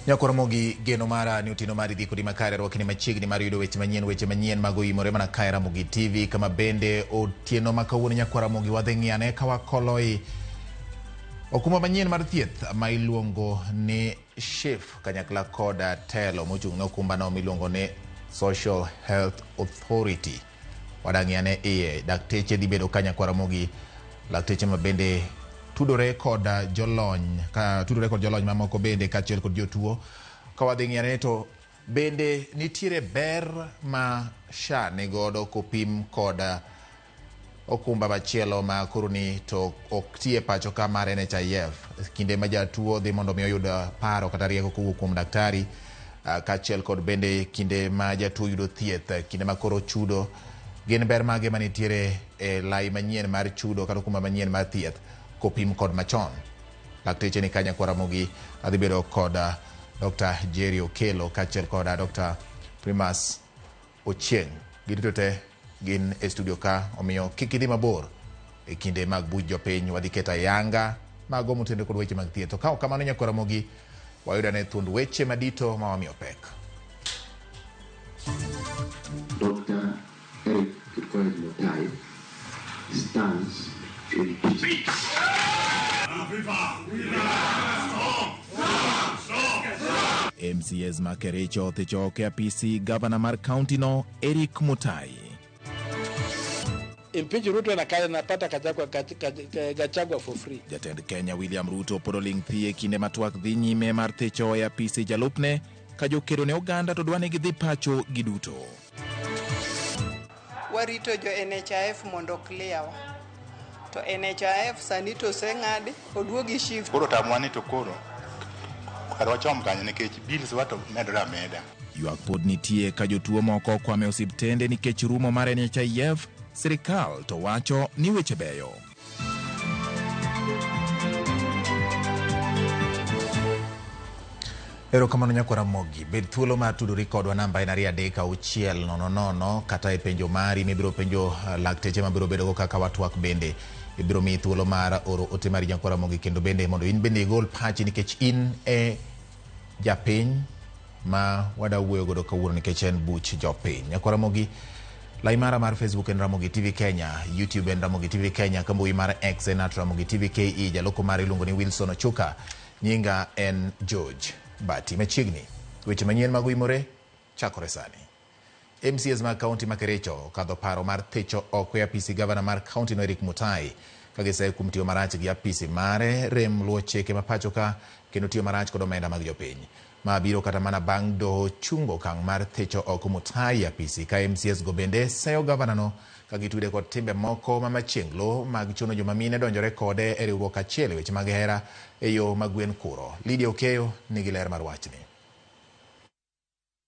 Nyakoromogi geno mara ni otieno mari dhi kodi makare rwakni machiegni mar yudo weche manyien weche manyien mag oimore mana kae Ramogi TV kama bende otieno ma kawuono nyakwaramogi wadhi ng'iyane ka wakoloi okumba manyien mar thieth ma iluongo ni SHIF kanyakla kod telo mochung' ne okumbano miluongo ni Social Health Authority. Wadang'iyane iye dakteche dhi bedo ka nyakwaramogi lakteche ma bende tudore kod jolony ka tudore kod jolony mamoko bende kaachiel kod jotuo ka wadhi ng'iyane to bende nitiere ber ma SHA nigodo kopim kod okumba machielo ma koro ni to ok ti e pacho ka mar NHIF kinde ma jatuo dhi mondo mi oyud paro kata rieko kowuok kuom daktari kaachiel kod bende kinde ma jatuo yudo thieth kinde ma koro chudo gin ber mage manitiere e lai manyien mar chudo kata okumba manyien mar thieth kopim kod machon. Lakteche ni kanya kwaramogi adhi bedo kod Dr. Jerry Okello kaachiel kod Dr. Primus Ochieng. Giduto te gin e studio ka omiyo kik idhi mabor e kinde mag buch jopiny wadhi keto ayanga mago motenore kod weche mag thieth. To ka ok kamano nyakwaramogi wayudo ane thuond weche madito ma wamiyo pek. Dr. Eric Kipkoech Mutai stands impeached. MCAs ma Kericho othicho oko e apisi gavana mar kaunti no Eric Mutai. Impeach Ruto na kae napata Gachagua, Gachagua for free. Jatend Kenya William Ruto pod oling' thi e kinde ma twak dhi nyime mar thicho e apisi jalupne ka jokedo ne oganda to dwa ni gidhi pacho giduto. Warito jo NHIF mondo clear wa. To NHIF sani to oseng'adi oduogi shift. Koro tamwa ni to koro kar wachom kanyo nikech bills wa to medore ameda. Ywak pod nitie ka jotuo moko okwamo e osiptende nikech rumo mar NHIF, sirikal to wacho ni weche beyo. Erokamano nyakwara Mogi. Bed thuolo mar tudori kodwa namba en 23600 kata e penjo mari mibiro penjo lakteche mabiro bedogo kaka watwak bende. Ibiro miyi thuolo mar oro ote mari nyakwara Mogi kendo bende mondo in bende igol pachi nikech in e japiny ma wada wuoyo godo kawuono nikech en buch jopiny. Nyakwara Mogi, lai mara mar Facebook en Ramogi TV Kenya, YouTube en Ramogi TV Kenya, ka mbui mar X en @Ramogi TV KE, jaloko mare iluongo ni Wilson Ochuka, nyinga en George Bati. Machiegni, weche manyien mag Oimore chakore sani. MCAs mag kaunti ma Kericho okadho paro mar thicho oko e apisi gavana mar kaunti no Eric Mutai ka giseyo kuom tiyo marach gi apisi mare, rem luwo chike ma pacho ka kendo tiyo marach kod omenda mag jopiny. Ma biro kata mana bang' doho chungo okang' mar thicho oko Mutai e apisi ka MCAs go bende seyo gavana no ka gitude kod timbe moko ma machienglo mag chuno joma mine donjore kode e riwruok achiel e weche mag hera e yo ma gwen kuro. Lydia Okeyo nigi ler mar wachni.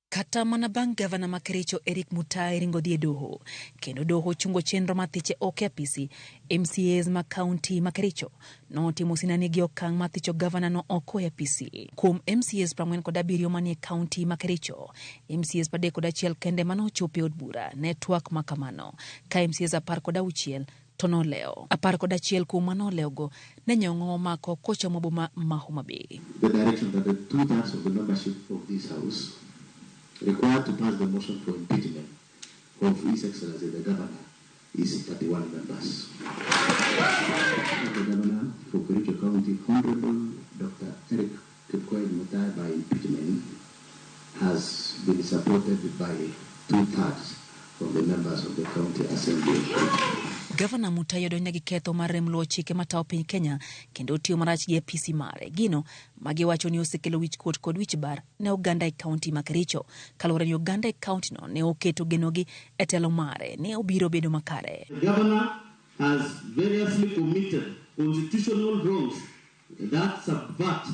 Kata mana bang' gavana ma Kericho Eric Mutai ringo dhi e doho kendo doho chungo chenro mar thiche oko e apisi, MCAs ma kaunti ma Kericho notimo sinani gi okang' mar thicho gavana no oko e apisi. Kuom MCAs 47 manie kaunti ma Kericho, MCAs 31 kende mane ochopo e od bura ne twak ma kamano, ka MCAs 16 to nolewo. 11 kuom manolewogo ne nyong'o omako kochomo boma ma Homa Bay. The direction that the two-thirds of the membership of this house required to pass the motion for impeachment of His Excellency the Governor is 31 members. The Governor for Kericho County, Honorable Dr. Eric Kipkoech Mutai, by impeachment has been supported by two-thirds of the members of the County Assembly. Gavana Mutai odonjne gi ketho mar rem luwo chike matayo piny Kenya kendo tiyo marach gi apisi mare. Gino magiwacho ni osekelo wich kuot kod wich bar ne oganda e kaunti ma Kericho. Kaluwore ni oganda e kaunti no ne oketo genogi e telo mare ne obiro bedo makare. The governor has variously committed constitutional wrongs that subvert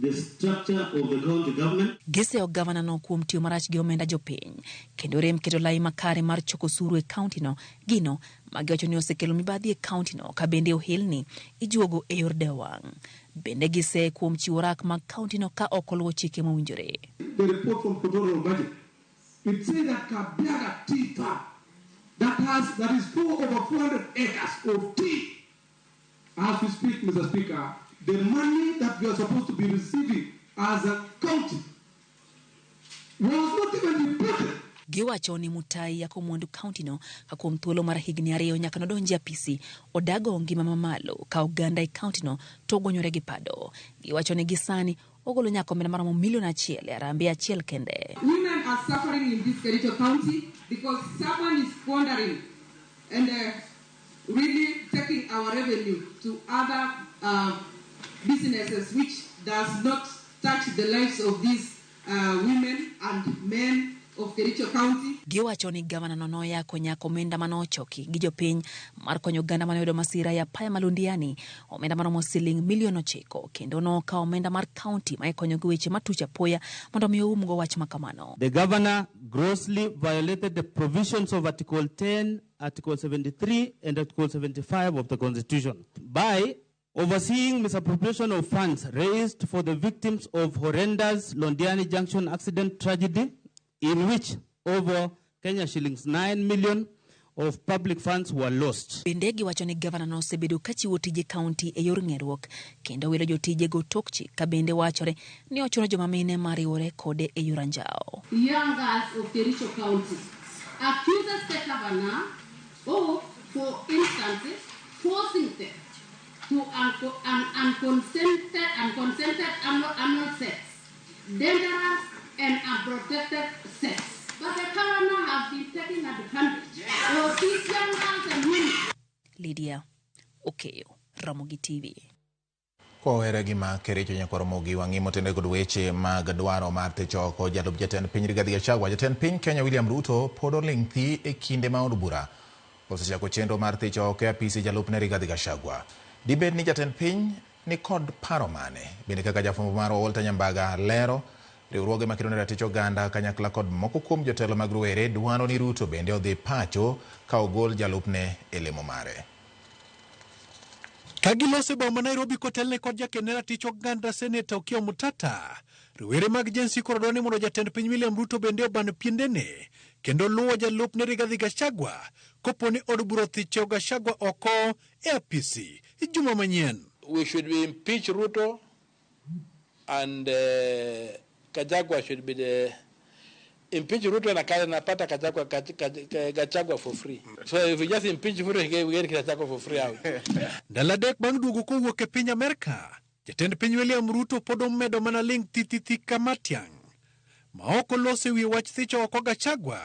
the structure of the county government. Giseyo gavana no kuom tiyo marach gi omenda jopiny kendo rem keto lai makare mar choko osuru e kaunti no. Gino magiwacho ni osekelo mibadhi e kaunti no ka bende ohelni ijuogo e yor dewo wang'. Bende giseye kuom chiwo rak mag kaunti no ka ok oluwo chike mowinjore. The report from Controller Budget, it says that Kabiaga Tea Farm, that is over 400 acres of tea. As we speak, Mr. Speaker, the money that we are supposed to be receiving as a county was not even reported. Giwacho ni Mutai yako mwandu kaunti no ka kuom thuolo mar higni 2 nyaka nodonji apisi odago ngima mamalo ka oganda e kaunti no to ogonyore gi pado. Giwacho ni gisani ogolo nyaka omenda maromo milion 1 e harambee achiel kende. Women are suffering in this Kericho County because someone is squandering and really taking our revenue to other businesses which does not touch the lives of these women and men of Kericho County. Giwacho ni gavana no noyako nyaka omenda manochoki gi jopiny mar konyo oganda mane oyudo masira ya apaya ma Londiani, omenda maromo siling milion 9, kendo nokawo omenda mar kaunti ma ikonyo gi weche matuch apoya mondo mi oumgo wach makamano. The governor grossly violated the provisions of Article 10, Article 73 and Article 75 of the Constitution by overseeing misappropriation of funds raised for the victims of horrendous Londiani Junction accident tragedy, in which over Kenya shillings 9 million of public funds were lost. Bende giwacho ni gavana no osebedo ka chiwo tije kaunti e yor ng'eruok kendo wilo jotijego tok chik, ka bende wachore ni ochuno joma mine mariwore kode e yor anjawo. Young girls of Kericho County accuses the governor of, for instance, forcing them to unconsented anal sex, dangerous and unprotected sex. But the governor has been taking advantage of these young girls and women. Lydia Okeyo, Ramogi TV. Kohere gi ma Kericho nyakwar Ramogi wang'i motende kod weche mag dwaro mar thicho oko jalup jatend piny Rigathi Gachagua. Jatend piny Kenya William Ruto pod oling' thi e kinde ma od bura osechako chenro mar thicho oko e apisi jalupne Rigathi Gachagua. Dibed ni jatend piny ni kod paro mane? Bende kaka jafwambo marwa Walter Nyambaga lero, riwruoge makedo ne ratich oganda kanyakla kod moko kuom jotelo mag rowere dwaro ni Ruto bende odhi pacho ka ogol jalupne e lemo mare. Ka gilose boma Nairobi kotelne kod jaked ne ratich oganda Seneta Okiya Omtatah, rowere mag Gen Z koro dwaro ni mondo jatend piny William Ruto bende oban piendene kendo luwo jalupne Rigathi Gachagua kopo ni od bura othicho Gachagua oko e apisi juma manyien. We should be impeach Ruto and Gachagua should be the impeach Ruto na napata Gachagua for free. So if we just impeach Ruto, we get Gachagua for free out. Ndalo adek bang' duogo kowuok e piny Amerka, jatend piny William Ruto pod omedo mana ling' thithithi ka tiang' ma ok oloso e wi wach thicho oko Gachagua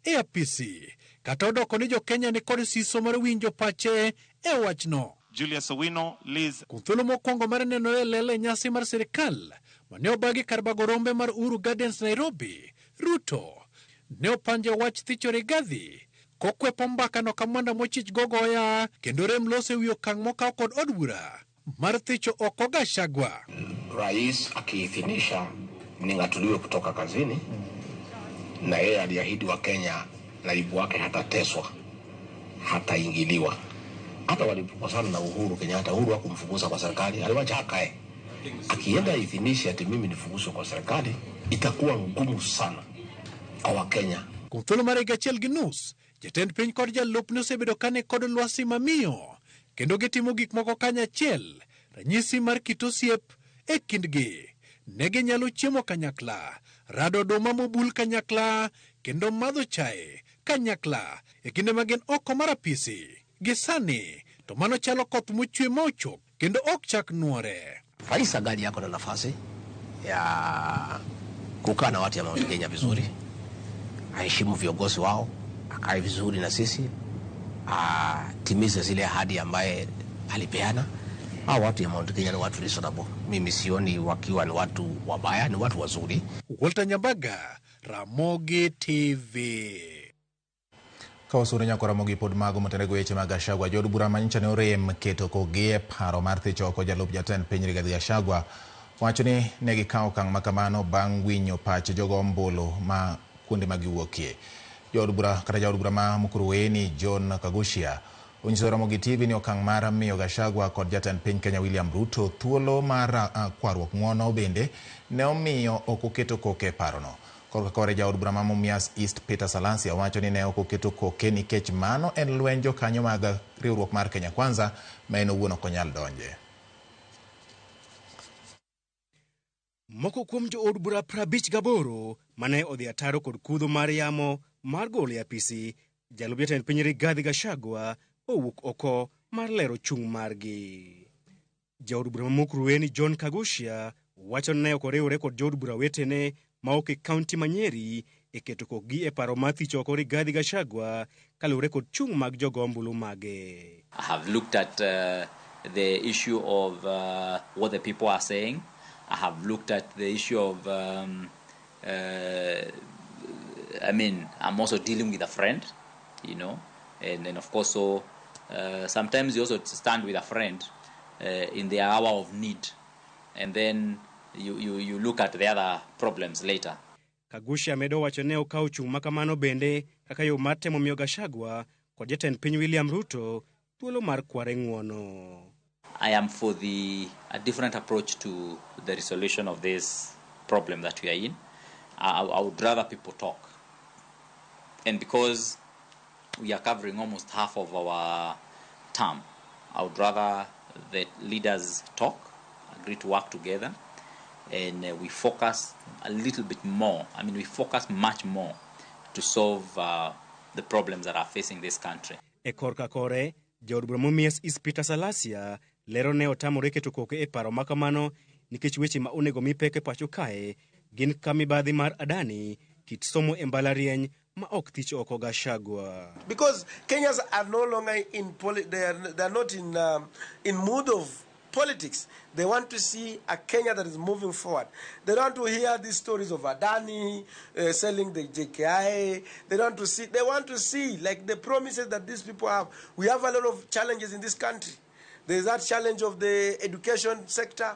e apisi, kata odoko ni jo-Kenya ni kod siso mar winjo pache e wachno. Julius Owino, Liz. Kuom thuolo mokwongo mar nenore e lela e nyasi mar sirikal mane obagi kar bago rombe mar Uhuru Gardens Nairobi, Ruto ne opanjo wach thicho Rigathi kokwepo mbakano ka mwanda mochich gogoya kendo rem loso e wi okang' mokaw kod od bura mar thicho oko Gachagua. Rais akiidhinisha ning'atuliwe kutoka kazini, na yeye aliahidi wa Kenya naibu wake hatateswa, hataingiliwa. Hata walipokosana na Uhuru Kenyatta, Uhuru hakumfukuza kwa serikali, aliwacha akae. Akienda idhinishe ati mimi nifukuzwe kwa serikali, itakuwa ngumu sana kwa Wakenya. Kuom thuolo mar higa achiel gi nus, jatend piny kod jalupne osebedo kane kod lwasi mamiyo kendo gitimo gik moko kanyachiel, ranyisi mar kit osiep e kindgi. Ne ginyalo chiemo kanyakla, rado oduma mobul kanyakla, kendo madho chae kanyakla e kinde ma gin oko mar apisi. Gi sani to mano chalo koth mochwe ma ochok kendo ok chak nuore. Rais angali yako na nafasi ya kukaa na watu ya Mount Kenya vizuri, aheshimu viongozi wao, akae vizuri na sisi, atimize zile ahadi ambaye alipeana. Hao watu ya Mount Kenya ni watu reasonable. Mimi sioni wakiwa ni watu wabaya, ni watu wazuri. Walter Nyambaga, Ramogi TV. Ka wasure nyako Ramogi pod mago motenore gi weche mag Gachagua, jood bura manyocha ne orem keto kogi e paro mar thicho oko jalup jatend piny Rigathi Gachagua wacho ni ne gikawo okang' makamano bang' winyo pach jogo ombulu ma kuonde ma giwuokie. Jood bura kata jaod bura ma Mukurweini John Kaguchia onyiso Ramogi TV ni okang' mar miyo Gachagua kod jatend piny Kenya William Ruto thuolo mar kwaruok ng'uono bende ne omiyo ok oketo koke e parono. Korka kore jaod bura ma Mumias East Peter Salasya wacho ni ne ok oketo koke nikech mano en lwenj jokanyo mag riwruok mar Kenya Kwanza ma en owuon ok onyal donje. Moko kuom jood bura 58 mane odhi ataro kod kudho mar yamo mar golo e apisi jalup jatend piny Rigathi Gachagua owuok oko mar lero chung' margi. Jaod bura ma Mukurweini John Kaguchia wacho ni ne ok oriwre kod jood bura wetene ma ok e kaunti ma Nyeri e keto kokgi e paro mar thicho oko Rigathi Gachagua kaluwore kod chung' mag jogo ombulu mage. I have looked at the issue of what the people are saying. I have looked at the issue of, I mean, I'm also dealing with a friend, and then of course, so sometimes you also stand with a friend in the hour of need, and then you look at the other problems later. Kaguchia medo wacho ne okawo chung' ma kamano bende kaka yo mar temo miyo Gachagua kod jatend piny William Ruto thuolo mar kware ng'uono. I am for a different approach to the resolution of this problem that we are in. I would rather people talk. And because we are covering almost half of our term, I would rather that leaders talk, agree to work together, and we focus a little bit more. I mean, we focus much more to solve the problems that are facing this country. E korka kore, jaod bura Mumias East Peter Salasya lero ne otamore keto koke e paro ma kamano nikech weche ma onego mi pek e pacho kae gin ka mibadhi mar Adani, kit somo e mbalariany ma ok thich oko Gachagua. Because Kenyans are no longer in they are not in mood of politics. They want to see a Kenya that is moving forward. They don't want to hear these stories of Adani selling the JKIA. They don't want to see. They want to see like the promises that these people have. We have a lot of challenges in this country. There is that challenge of the education sector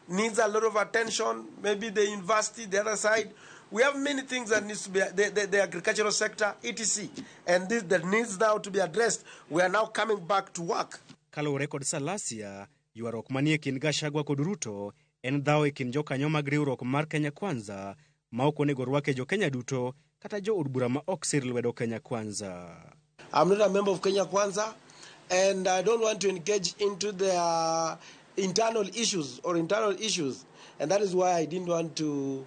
needs a lot of attention. Maybe the university, the other side. We have many things that needs to be, the agricultural sector, etc. And this that needs now to be addressed. We are now coming back to work. Kaluwore kod Salasya, ywaruok manie kind Gachagua kod Ruto en dhawo e kind jokanyo mag riwruok mar Kenya Kwanza ma ok onego rwake jo Kenya duto kata jo od bura ma ok sir lwedo Kenya Kwanza. I'm not a member of Kenya Kwanza, and I don't want to engage into their internal issues, and that is why I didn't want to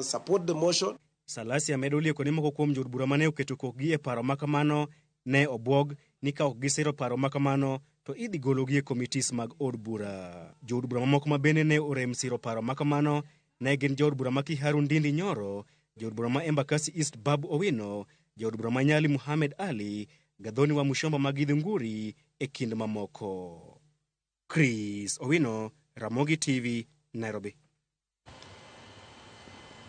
support the motion. Salasya medo lieko ni moko kuom jood bura mane oketo kokgi e paro makamano ne obwog ni ka ok gisiro paro makamano to idhi gologi e committees mag od bura. Jood bura mamoko ma bende ne orem siro paro makamano ne gin jood bura ma Kiharu Ndindi Nyoro, jood bura ma Embakasi East Babu Owino, jood bura ma Nyali Muhammad Ali, Gathoni wa Mushomba ma Githunguri e kind mamoko. Chris Owino, Ramogi TV, Nairobi.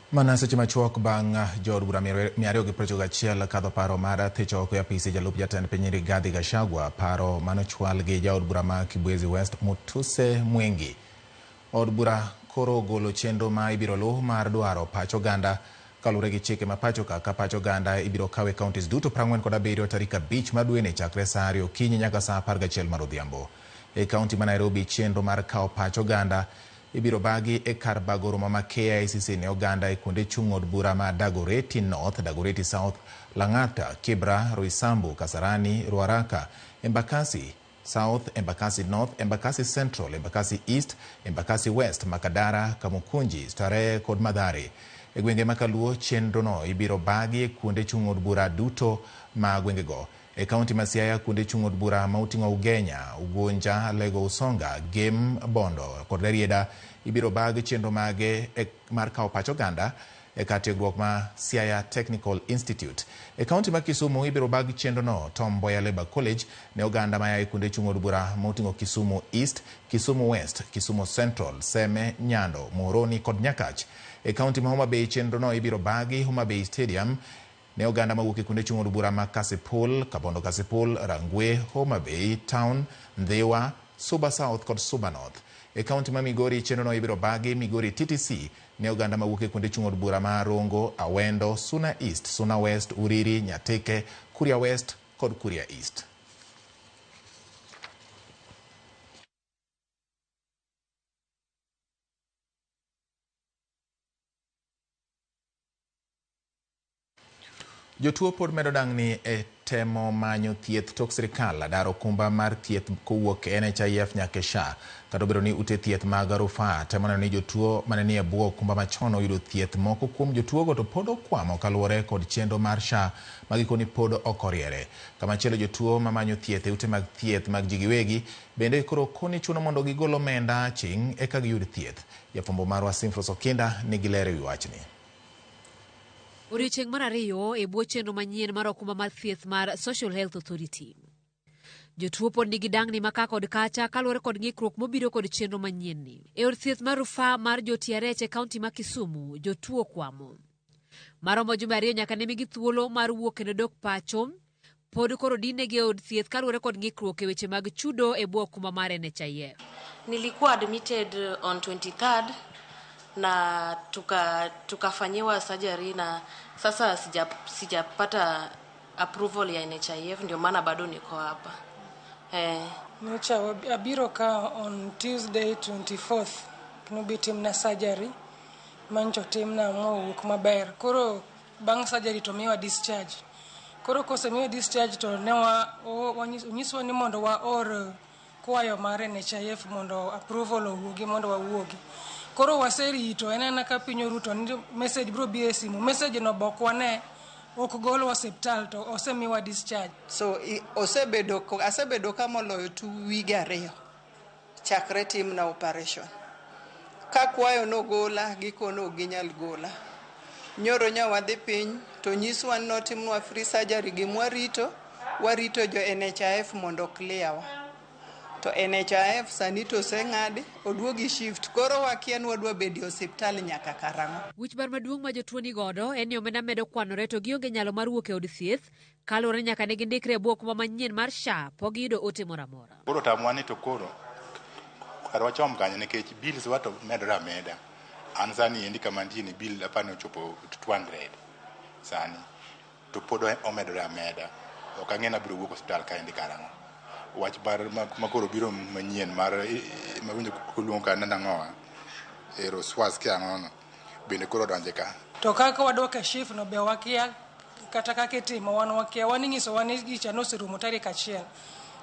Mana seche machuok bang' jood bura 291 kadho paro mar thicho oko e apisi jalup jatend piny Rigathi Gachagua, paro manochwal gi jaod bura ma Kibwezi West Mutuse Mwengi. Od bura koro ogolo chenro ma ibiro luw mar dwaro pach oganda kaluwore gi chike ma pacho ka pach oganda ibiro kawe counties duto 47 tarik 5 mar dweni chakre saa 2 okinyi nyaka saa 11 mar odhiambo. E kaunti ma Nairobi chenro mar kawo pach oganda ibiro bagi e kar bago romo ma KICC ne oganda e kuonde chung' od bura ma Dagoretti North, Dagoretti South, Lang'ata, Kibra, Roysambu, Kasarani, Ruaraka, Embakasi South, Embakasi North, Embakasi Central, Embakasi East, Embakasi West, Makadara, Kamukunji, Starehe kod Mathare. E gwenge ma Kaluo chenrono ibiro bagi e kuonde chung' od bura duto ma gwengego. E kaunti ma Siaya kuonde chung' od bura ma oting'o Ugenya, Ugunja, Lego Usonga, Gem, Bondo kod Rarieda ibiro bag chenro mage mar kawo pach oganda e kar tiegruok ma Siaya Technical Institute. E kaunti ma Kisumu ibiro bag chenrono Tom Mboya Labour College ne oganda maya e kuonde chung' od bura moting'o Kisumu East, Kisumu West, Kisumu Central, Seme, Nyando, Muhoroni kod Nyakach. E kaunti ma Homa Bay chenrono ibiro bagi Homa Bay Stadium ne oganda mawuok e kuonde chung' od bura ma Kasipul, Kabondo Kasipul, Rangwe, Homa Bay Town, Ndhiwa, Suba South kod Suba North. E kaunti ma Migori chenrono ibiro bagi Migori TTC ne oganda mawuok e kuonde chung' od bura ma Rongo, Awendo, Suna East, Suna West, Uriri, Nyatike, Kuria West kod Kuria East. Jotuo pod medo dang'ni e temo manyo thieth tok sirikal adaro okumba mar thieth kowuok e NHIF nyaka e SHA. Kata obedo ni ute thieth mag rufaa temo neno ni jotuo mane nie bwo okumba machon oyudo thieth, moko kuom jotuogo to pod okwamo kaluwore kod chenro mar SHA ma gikoni pod ok oriere. Kamachielo, jotuo mamanyo thieth e ute mag thieth mag ji giwegi bende koro koni chuno mondo gigol omenda aching' eka giyud thieth. Jafwambo marwa Simfros Okinda nigi ler ewi wachni. Odiochieng' mar ariyo e bwo chenro manyien mar okumba mar thieth mar Social Health Authority. Jotuo pod nigi dangni ma ka kod kacha kaluwore kod ng'ikruok mobiro kod chenro manyien ni. E od thieth mar rufaa mar jo-TRH e kaunti ma Kisumu, jotuo okwamo. Maromo jumbe ariyo nyaka ne migi thuolo mar wuok kendo dok pacho, pod koro dinegi e od thieth kaluwore kod ng'ikruok e weche mag chudo e bwo okumba mar NHIF. Nilikuwa admitted on 23rd na tukafanyiwa surgery na sasa sijapata approval ya NHIF, ndio maana bado niko hapa. Nyocha abiro ka on Tuesday 24th nobi timna surgery mancho timna mowuok maber. Koro bang' surgery to miwa discharge. Koro kosemiwa discharge to ne onyiswa ni mondo waor kwayo mar NHIF mondo approval owuogi mondo wawuogi. Koro waserito en ana ka piny oruto ni message biro biro e simu. Message no bok wane ok golwa osiptal to osemiwa discharge. So asebedo ka moloyo wige ariyo chakre timna operation. Ka kwayo nogola, gikono ok ginyal gola. Nyoro nya wadhi piny to nyiswa ni notimnwa free surgery, gimwarito warito jo NHIF mondo clear wa. To NHIF sani to oseng'adi oduogi shift, koro wakia ni wadwa bedo e osiptal nyaka karang'o. Wich bar maduong' ma jotuo ni godo en ni omenda medo kwanore to gionge nyalo mar wuok e od thieth kaluwore ni nyaka ne gindikre e bwo okumba manyien mar SHA pok giyudo ote moro amora. Koro tamwa ni to koro kar wachom kanyo nikech bills wa to medore ameda. An sani endi kama antie ni bill apani ochopo 200 sani to pod omedore ameda. Ok ang'e ni abiro wuok osiptal kaendi karang'o. Wach mar makoro biro manyien mar mawinjo koluong ka nang'owa ero swas kia ang'ono bende koro donje ka. To kaka wadok e shift no be wakia kata kaka itimo wan wakia, wan inyisowa ni gicha noserumo tarik 1.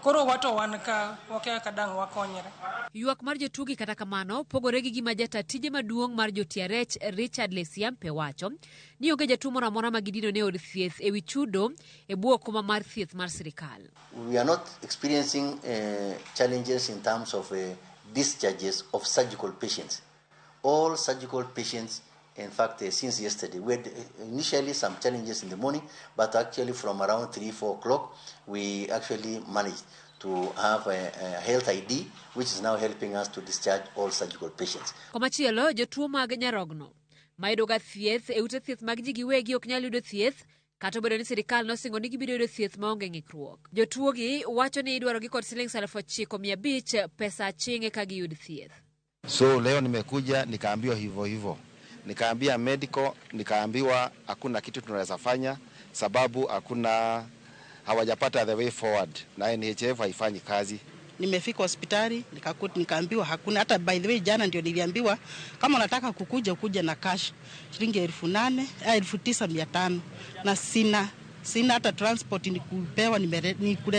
Koro wato wan ka wakia kaka dang' wakonyre. Ywak mar jotuogi kata kamano pogore gi gima jata tije maduong' mar jo-TRH Richard Lesiampe wacho ni onge jatuo moro amora ma gidino ne od thieth ewi chudo e bwo okumba mar thieth mar sirikal. We are not experiencing challenges in terms of discharges of surgical patients. All surgical patients, in fact, since yesterday, we had initially some challenges in the morning, but actually from around 3-4 o'clock, we actually managed to have a health ID, which is now helping us to discharge all surgical patients. Komachielo, jotuo mag nyarogno mayudoga thieth e ute thieth mag ji giwegi ok nyal yudo thieth kata obedo ni sirikal nosingo ni gibiro yudo thieth maonge ng'ikruok. Jotuogi wacho ni idwarogi kod siling 9,500 pesa aching' eka giyud thieth. So leo nimekuja nikaambiwa hivyo hivyo. Nikaambia medical, nikaambiwa hakuna kitu tunaweza fanya sababu hakuna, hawajapata the way forward na NHIF haifanyi kazi. Nimefika hospitali nikaambiwa hakuna. Hata by the way jana ndio niliambiwa kama unataka kukuja kuja na cash shilingi 8,000, 9,500 na sina hata transport nikupewa,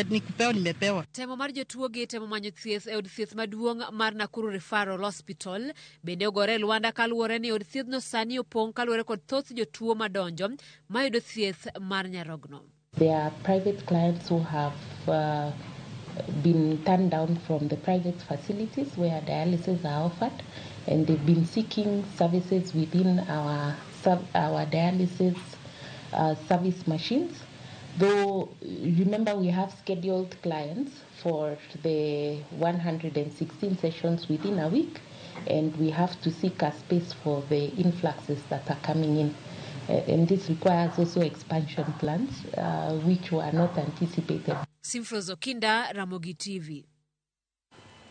nikupewa nimepewa. Temo mar jotuo gi temo manyo thieth e od thieth maduong' mar Nakuru Referral Hospital bende ogore e lwanda kaluwore ni od thiethno sani opong' kaluwore kod thoth jotuo madonjo mayudo thieth mar nyarogno. There are private clients who have been turned down from the private facilities where dialysis are offered, and they've been seeking services within our dialysis service machines. Though, remember, we have scheduled clients for the 116 sessions within a week, and we have to seek a space for the influxes that are coming in. And this requires also expansion plans, which were not anticipated. Simfros Okinda, Ramogi TV.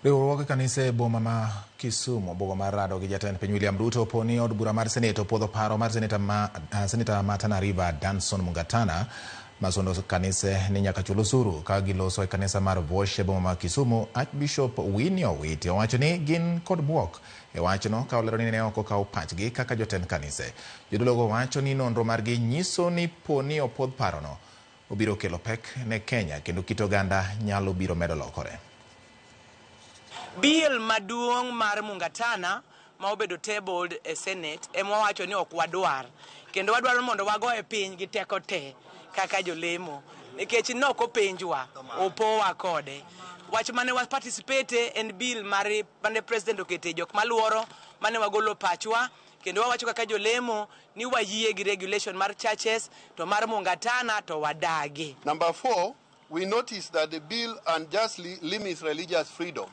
Riwruog kanise e boma ma Kisumu bugo mar rado gi jatend piny William Ruto poni od bura mar Senate opuodho paro mar Seneta ma Tana River Danson Mungatana masondo kanise ni nyaka chul osuru ka giloso e kanisa mar Vosh e boma ma Kisumu. Archbishop Winnie Owiti owacho ni gin kod bwok e wachno ka olero ni ne ok okaw pachgi kaka jotend kanise. Jodologo wacho ni nonro margi nyiso ni poni opuodh parono obiro kelo pek ne Kenya kendo kit oganda nyalo biro medo lokore. Bill maduong' mar Mungatana ma obedo tabled e Senate ema wawacho ni ok wadwar, kendo wadwaro mondo wago e piny gi teko te kaka jolemo, nikech nok openjwa, opowa kode. Wach mane wa participate en bill mare mane president okete jok maluoro mane wagolo pachwa, kendo wawacho kaka jolemo ni wayie gi regulation mar churches to mar Mungatana to wadagi. Number 4, we notice that the bill unjustly limits religious freedom.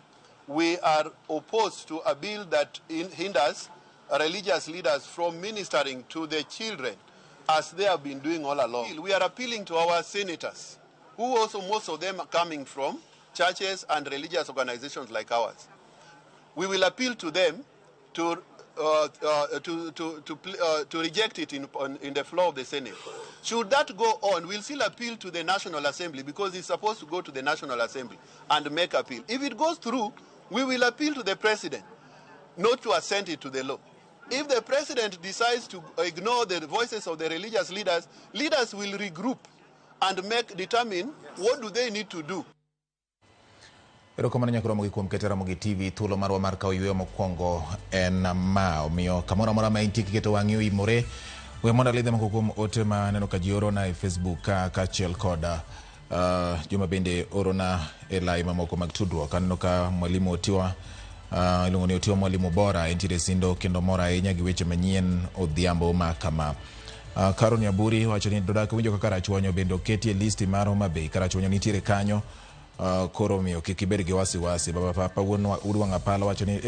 We are opposed to a bill that hinders religious leaders from ministering to their children as they have been doing all along. We are appealing to our senators, who also most of them are coming from churches and religious organizations like ours. We will appeal to them to reject it in the floor of the Senate. Should that go on, we'll still appeal to the National Assembly, because it's supposed to go to the National Assembly and make appeal. If it goes through, we will appeal to the president not to assent it to the law. If the president decides to ignore the voices of the religious leaders, leaders will regroup and determine what do they need to do. Erokamano nyaka Ramogi kuom keto Ramogi TV thuolo marwa mar kawo yweyo mokwongo en ma omiyo kamoro amora ma intie kiketo wang'i oimore we mondo alidhe moko kuom ote ma aneno ka ji orona e Facebook ka kaachiel kod joma bende orona e lai mamoko mag tudruok. Aneno ka mwalimu Otiwa iluongo ni Otiwa mwalimu bora entiere Sindo kendo mor ahinya gi weche manyien odhiambo ma kama. Karo Nyaburi wacho ni dodak winjo kaka Rachuonyo bende oketi e listi mar Homa Bay. Karachuonyo nitiere kanyo. Koro miyo kik ibed gi wasiwasi. Baba Papa wuon Wang' Apala wacho ni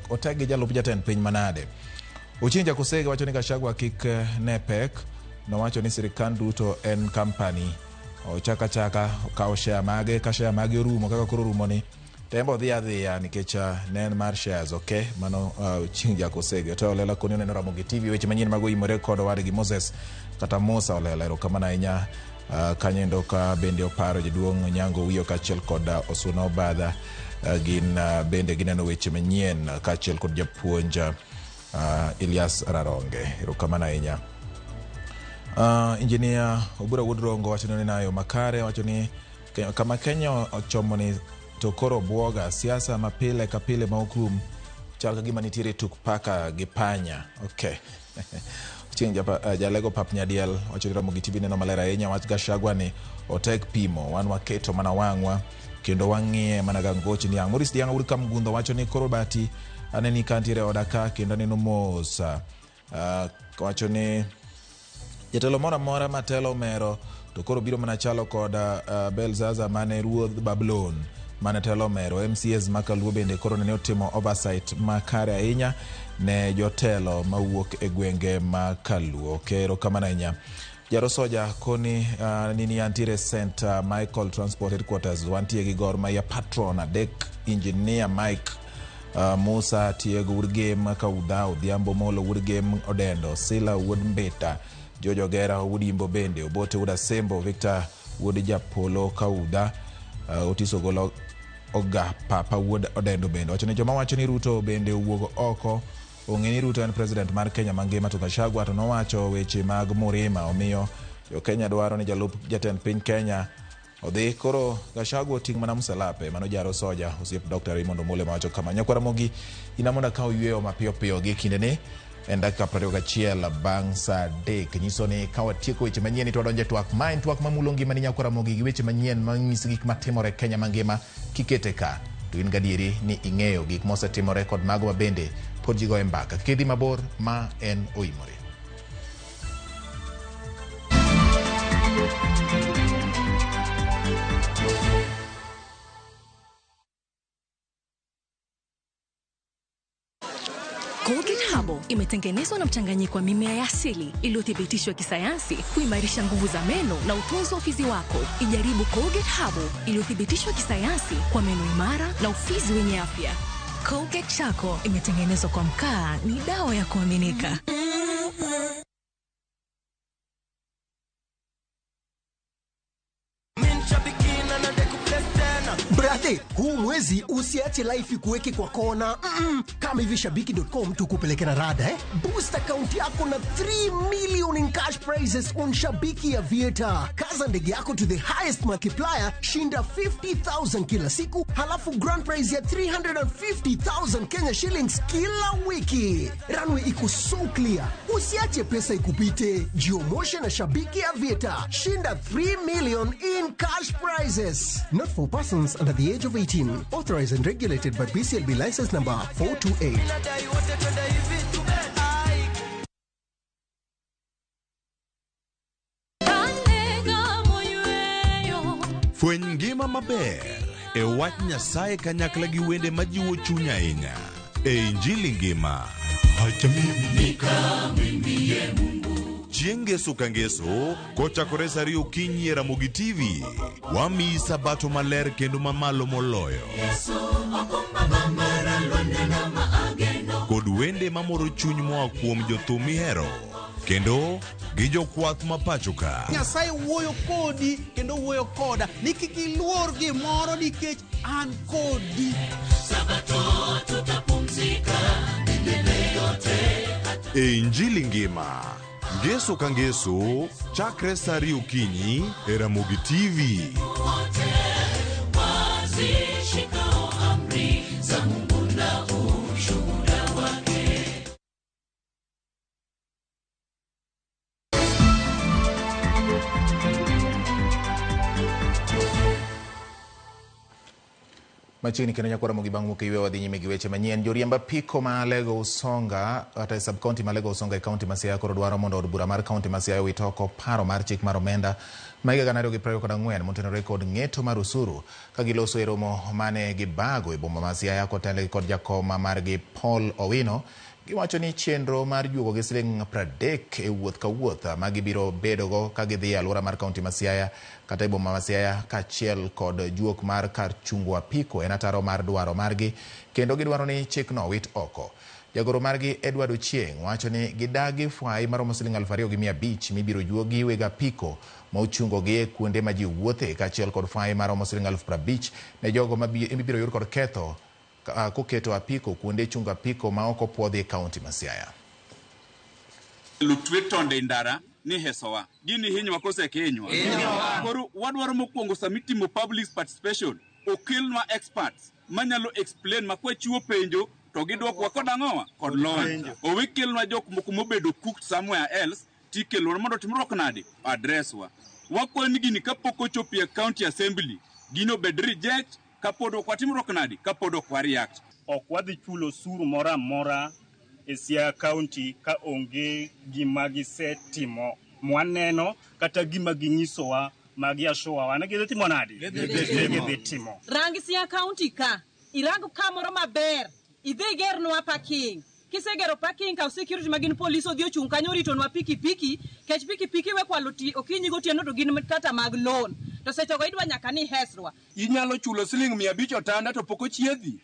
otek gi jalup jatend piny manade. Ochieng' Jakosege wacho ni Gachagua kik ne pek. Nowacho ni sirikal duto en company. Ochaka chaka okawo share mage ka share mage orumo kaka koro orumo ni tembo dhi adhiya nikech ne en mar shares. Okay, mano Ochieng' Jakosege. To Olela koni oneno Ramogi TV weche manyien mag oimore kod owadgi Moses kata Musa Olela. Erokamano ahinya. Kanyo ka bende oparo jaduong' Nyango Wiyo kaachiel kod Osuna Obadha gin bende gineno weche manyien kaachiel kod japuonj Elias Raronge. Erokamano ahinya. Engineer Obura Wuod Rongo wacho ni nayo makare, wacho ni kama Kenya ochomo ni to koro bwoga siasa mapile ka pile ma ok rum chal ka gima nitiere tuk paka gi panya. Okay. Chieng' jalego pap nyadiel wacho ni Ramogi TV neno maler ahinya wach Gachagua ni otek pimo wan waketo mana wang'wa kendo wang'iye mana ga ngoch niang'. Maurice Dianga wuod Kamgundho wacho ni koro bati aneni ka ntiere oda ka kendo aneno mos. Wacho ni jatelo moro amora matelo mero to koro biro mana chalo kod Belzaza mane ruodh Babulon mane telo mero. MCS makaluo bende koro ne otimo oversight makare ahinya ne jotelo mawuok e gwenge ma Kaluo. Erokamano ahinya. Jarosoja koni nini antiere St Michael Transport Headquarters wantie gi Gor Mahia patron adek engineer Mike Musa Tiego wuod Gem Kaudha Odhiambo Molo wuod Gem Odendo Sila wuod Mbita Jojo Gera wuod Imbo bende Obote wuod Asembo Victor wuod Japolo Kaudha Otiso Golo Oga Papa wuod Odendo bende wacho ni joma wacho ni Ruto bende owuog oko ong'e ni Ruto en president mar Kenya mangima to Gachagua to nowacho weche mag Murima omiyo jo Kenya dwaro ni jalup jatend piny Kenya odhi koro Gachagua oting' mana msalape. Mano Jaro Soja osiep Dr. Raymond Omolo mawacho kama. Nyakwara Ramogi ina mondo akaw yweyo mapiyo piyo gi kindeni en dakika 21 bang' saa 3 nyiso ni ka watieko weche manyien to wadonjo e twak ma en twak mamulo ngimani nyakwara Ramogi gi weche manyien manyisi gik matimore Kenya mangima kikete ka to in gadieri ni ing'eyo gik mosetimore kod mago ma bende pod ji goye mbaka. Kik idhi mabor, ma en Oimore. Colgate Herbal imetengenezwa na mchanganyiko wa mimea ya asili iliyothibitishwa kisayansi kuimarisha nguvu za meno na utunzi wa ufizi wako. Ijaribu Colgate Herbal iliyothibitishwa kisayansi kwa meno imara na ufizi wenye afya. Colgate Charcoal imetengenezwa kwa mkaa, ni dawa ya kuaminika. Brother, huu mwezi mwezi usiache life ikuweke kwa kona. Kama hivi shabiki.com tukupeleke na rada, eh? Boost account yako na 3 million in cash prizes on Shabiki Aviator. Kaza ndege yako to the highest multiplier, shinda 50,000 kila siku, halafu grand prize ya 350,000 Kenya shillings kila wiki. Runway iko so clear. Usiache pesa ikupite. Jiomoshe na Shabiki Aviator. Shinda 3 million in cash prizes. Not for persons under the age of 18. Authorized and regulated by BCLB license number 428. Fweny ngima maber e wach Nyasaye kanyakla gi wende majiwo chuny ahinya e Injili ngima. Chieng' ngeso ka ngeso kochakore saa 2 okinyi e Ramogi TV, wamiyi sabato maler kendo mamalo moloyo kod wende mamoro chuny moa kuom jothum mihero kendo gi jokwath ma pacho ka. Nyasaye wuoyo kodi kendo wuoyo koda ni kik iluor gimoro nikech an kodi. Sabato tutapumzika milele yote. E Injili ngima, ngeso ka ngeso, chakre saa 2 okinyi e Ramogi TV. Wote wazishikao amri za Mungu na ushuhuda wake. Machiegni kendo nyakwara Ramogi bang' wuok e yweyo wadhi nyime gi weche manyien. Joriemb apiko ma Alego Usonga kata e sub county ma Alego Usonga e kaunti ma Siaya koro dwaro mondo od bura mar kaunti ma Siaya owit oko paro mar chik mar omenda ma higa 2024 motenore kod ng'eto mar osuru ka giloso e romo mane gibago e boma ma Siaya kotelnegi kod jakoma margi Paul Owino. Giwacho ni chenro mar juogo gi siling 30 e wuoth ka wuoth ma gibiro bedogo ka gidhi e alwora mar kaunti ma Siaya kata e boma ma Siaya kaachiel kod juok mar kar chungo apiko en ataro mar dwaro margi kendo gidwaro ni chikno wit oko. Jagoro margi Edward Ochieng' wacho ni gidagi fwai maromo siling 2,500 mibiro juogi weg apiko ma ochungogi e kuonde ma ji wuothe kaachiel kod fwai maromo siling 50,000 ne jogo mibiro yud kod ketho koketo apiko kuonde chungo apiko ma ok opuodhi e kaunti ma Siaya. Lutwe tonde ndara ni hesowa. Gini hinywa kose kinywa. Koro wadwaro mokwongo samitimo public participation okelnwa experts manyalo explain ma kwachiwo penjo to gidwokwa kod ang'owa kod lony. Owe kelnwa jok moko mobedo cooked somewhere else tikelonwa mondo timruok nade address wa. Wakwayo ni gini kapok ochopo e county assembly gino bed reject kapod ok watimruok nade kapod ok wa react. Ok wadhi chulo osuru moro amora e Siaya County ka onge gima gisetimo mwaneno kata gima ginyisowa ma giashowawa ni gidhi timo nade? Gidhi timo. Rang Siaya County ka, irang kamoro maber, idhi igernwa parking. Kisegero parking kaw security ma gin polis odhi ochung' kanyo oritonwa pikipiki, kech pikipiki we kwalo okinyi gotieno to gin kata mag loan. To sechego idwa nyaka ni hesrwa. Inyalo chulo siling 500 otanda to pok ochiedhi.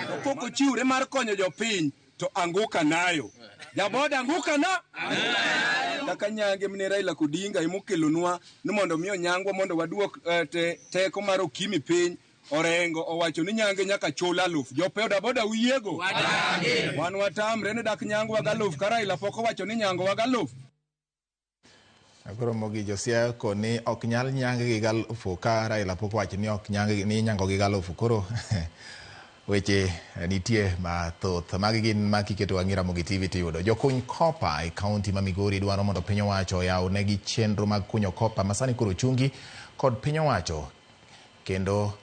To pok ochiwre mar konyo jopiny to anguka nayo. Jaboda anguka na? Kaka nyange mne Raila Odinga emokelonwa ni mondo mi onyangwa mondo waduok teko mar okimi piny. Orengo owacho ni nyange nyaka chul 1,000. Joboda boda uyiego? Wan watamre ni dak nyangwa ga 1,000 ka Raila pok owacho ni nyangowa ga 1,000. Koro mogi jo Siaya koni ok nyal nyang gi 1,000 ka Raila pok owacho ni ok nyang ni nyango gi 1,000. Koro weche nitie mathoth. Magi gin ma kiketo wang'i Ramogi TV tiyudo. Jokuny kopa e kaunti ma Migori dwaro mondo piny owacho oyaw negi chenro mag kunyo kopa ma sani koro ochungi kod piny owacho kendo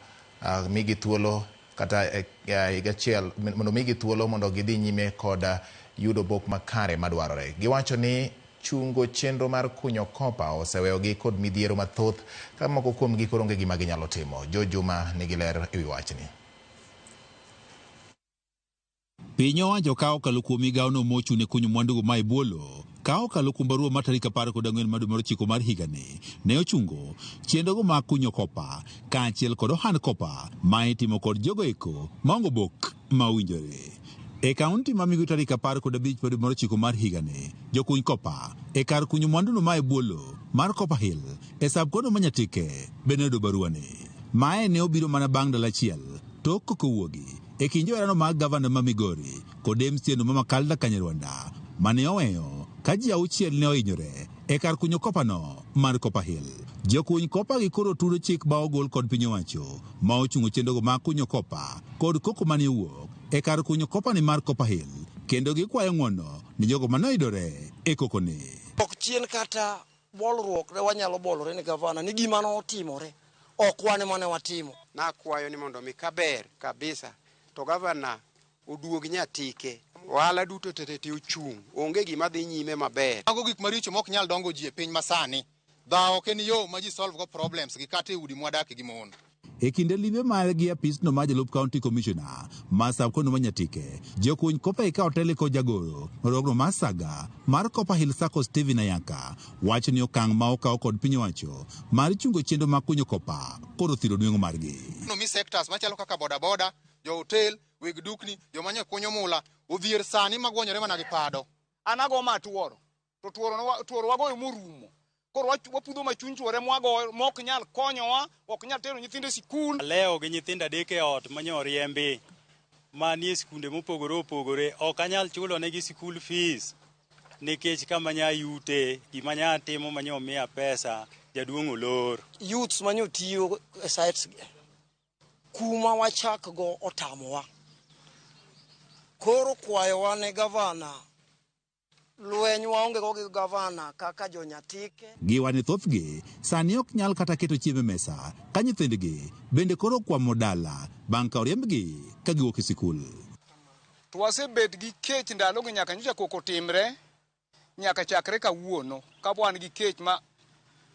migi thuolo kata higa achiel mondo migi thuolo mondo gidhi nyime kod yudo bok makare madwarore. Giwacho ni chungo chenro mar kunyo kopa oseweyogi kod midhiero mathoth ka moko kuomgi koro onge gima ginyalo timo. Jo Juma nigi ler ewi wachni. Piny owacho ka okalo kuom migawono mochung' ne kunyo mwandugo ma e bwo lowo ka okalo kuom barua mar tarik 14 mar dwe mar 9 mar higani ne ochungo chenrogo mag kunyo kopa kaachiel kod ohand kopa ma itimo kod jogo eko maonge obok ma owinjore. E kaunti ma Migori tarik 15 mar dwe mar 9 mar higani, jokuny kopa e kar kunyo mwanduno ma e bwo lowo mar Copper Hill e sub kono ma Nyatike bende noyudo baruani. Mae ne obiro mana bang' ndalo achiel Tok koko wuogi e kind joherano mag gavana ma Migori kod MCA no ma Makalda Kanyarwanda mane oweyo ka ji auchiel ne ohinyore e kar kunyo kopano mar Copper Hill. Jokuny kopa gi koro turo chik ma ogol kod piny owacho ma ochungo chenrogo mag kunyo kopa kod koko mane owuok e kar kunyo kopani mar Copper Hill kendo gikwayo ng'uono ni jogo mane oyudore e kokoni. Ok chien kata bolruok ne wanyalo bolore ni gavana ni gima notimore ok wan ema ne watimo. Nakwayo ni mondo mi kaber kabisa to gavana oduog Nyatike. Ohala duto tete ochung', onge gima dhi nyime maber. Mago gik maricho mok nyal dongo ji e piny masani. Dhawo ok en yo ma ji solve go problems gi kata e udi mwadake gi mon. E kinde limbe mare gi apisno mar jalup County Commissioner ma Sub-County ma Nyatike, jokuny kopa eka otele kod jagoro riwruogno mar Saga mar Copper Hill Sacco Stephen Ayaka wacho ni okang' ma okaw kod piny owacho mar chungo chenro mag kunyo kopa koro thiro nweng'o margi. Nomi sectors machalo kaka bodaboda, jo hotel, weg dukni, joma nyo kunyo mula, odhier sani magwonyore mana gi pado. An ago ma tuoro, to tuoro wagoyo morumo. Koro wapudho ma chuny tuore mwagoyo, mok nyal konyowa, ok nyal tero nyithindo e sikul. Alewo gi nyithindo adek e ot manyo oriembi, manie sikunde mopogore opogore, ok anyal chulo negi sikul fees, nikech kama nya yute, gima nya timo manyo miya pesa, jaduong' olor. Youths manyo tiyo e sites kuma wachak go otamowa. Koro kwayowa ne gavana, lweny waonge go gi gavana kaka jonyatike. Giwa ni thothgi sani ok nyal kata keto chiemo e mesa ka nyithindgi bende koro kwamo dala bang' ka oriembgi ka giwuok e sikul. To wasebet gi kech ndalogi nyaka nyocha koko timre, nyaka chakre kawuono, ka wan gi kech ma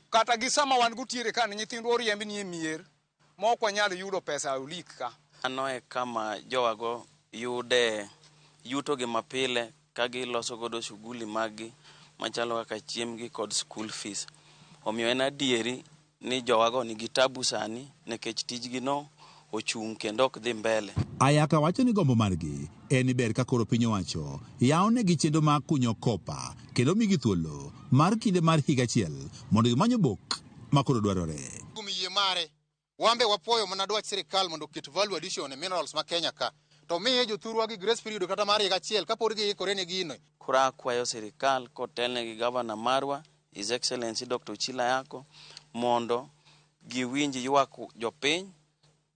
kata gi sama wan gotiere ka ni nyithindwa oriemb ni e mier, ma ok wanyal yudo pesa olik ka. Mano e kama jowago yude yutogi mapile ka giloso godo shughuli maggi machalo kaka chiembgi kod school fees. Omiyo en adieri ni jowago nigi tabu sani nikech tijgi no ochung' kendo ok dhi mbele. Ayaka wacho ni gombo margi en ni ber ka koro piny owacho yawnegi chenro mag kunyo kopa kendo migi thuolo mar kinde mar higa achiel mondo gimany obok ma koro dwarore. Kuom yie mare, wambe wapuoyo mana dwach sirikal mondo oket value addition e minerals ma Kenya ka. To miye jothurwa gi grace period kata mar higa achiel kapod giikore ne gino. Koro akwayo sirikal kotelne gi gavana marwa His Excellency Dr. Ochilo Ayako mondo giwinj ywak jopiny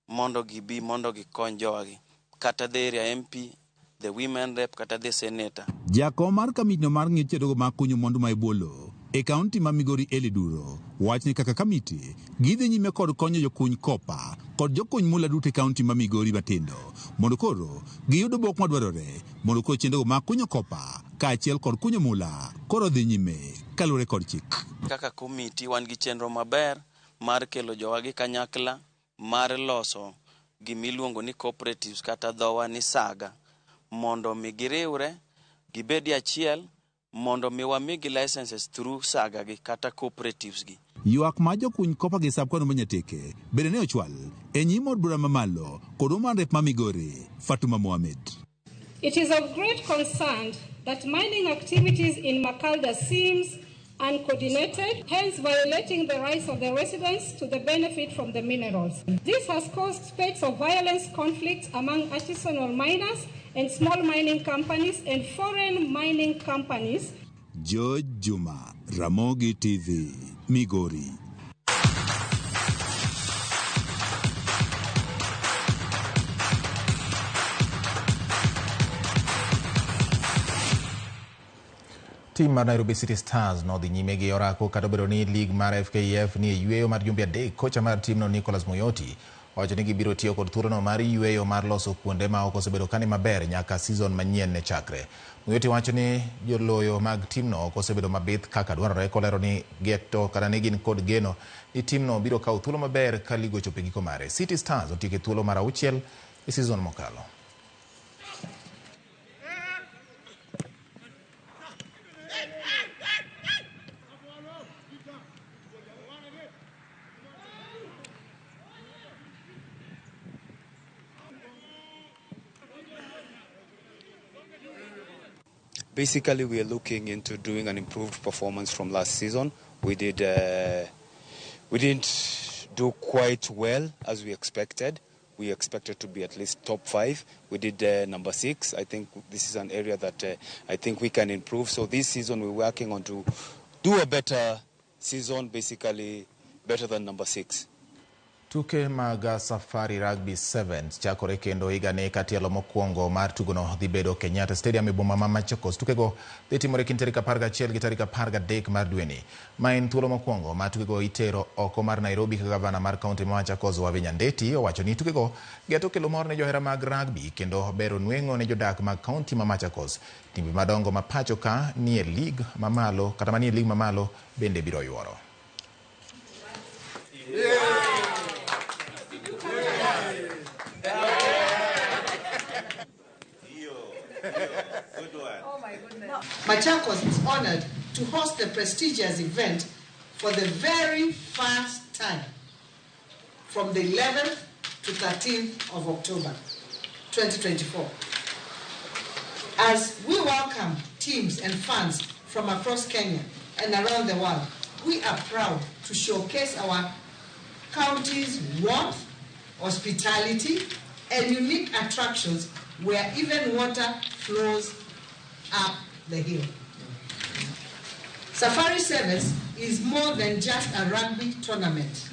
mondo gibi mondo gikony jowagi kata the area MP, the women rep kata the senator. Jakom mar kamitino mar ng'iyo chenrogo mag kunyo mwandu ma e bwo lowo e kaunti ma Migori Eli Duro wacho ni kaka kamiti gidhi nyime kod konyo jokuny kopa kod jokuny mula duto e kaunti ma Migori matindo mondo koro giyud obok madwarore mondo koro chenrogo mag kunyo kopa kaachiel kod kunyo mula koro dhi nyime kaluwore kod chik. Kaka komiti wan gi chenro maber mar kelo jowagi kanyakla mar loso gimiluongo ni cooperatives kata dhowa ni saga mondo mi giriwre gibedi achiel mondo mi wamigi licenses through saga gi kata cooperatives gi. Ywak mar jokuny kopa gi sub-county ma Nyatike bende ne ochwal e nyim od bura mamalo kod woman rep ma Migori, Fatuma Mohamed. It is of great concern that mining activities in Makalda seems uncoordinated, hence violating the rights of the residents to the benefit from the minerals. This has caused spate of violence conflicts among artisanal miners and small mining companies and foreign mining companies. George Juma, Ramogi TV, Migori. Tim mar Nairobi City Stars nodhi nyime gi orako kata obedo ni lig mar FKF ni e yueyo mar jumbe adek. Kocha mar timno Nicholas Muyoti owacho ni gibiro tiyo kod thuolono mar yueyo mar loso kuonde ma ok osebedo kani maber nyaka season manyien ne chakre. Muyoti wacho ni joloyo mag timno ok osebedo mabith kaka dwarore kolero ni geto kata ni gin kod geno ni timno biro kawo thuolo maber ka lig ochopo e giko mare. City Stars otieko e thuolo mar auchiel e season mokalo. Basically, we are looking into doing an improved performance from last season. We didn't do quite well as we expected. We expected to be at least top 5. We did number 6. I think this is an area that I think we can improve. So this season we're working on to do a better season, basically better than number 6. Tuke mag Safari Rugby 7 chakore kendo higani ka tielo mokwongo mar tugono dhi bedo Kenyatta Stadium e boma ma Machakos. Tukego dhi timore kind tarik 11 gi tarik 13 mar dweni. Ma en thuolo mokwongo ma tukego itero oko mar Nairobi ka gavana mar kaunti ma Machakos Wavinya Ndeti owacho ni tukego geto kelo mor ne johera mag rugby kendo bero nweng'o ne jodak mag kaunti ma Machakos. Timbe madongo ma pacho ka nie lig mamalo kata manie lig mamalo bende biro yuoro. Machakos is honored to host the prestigious event for the very first time from the 11th to 13th of October 2024. As we welcome teams and fans from across Kenya and around the world, we are proud to showcase our county's warmth, hospitality, and unique attractions where even water flows up the hill. Safari Sevens is more than just a rugby tournament.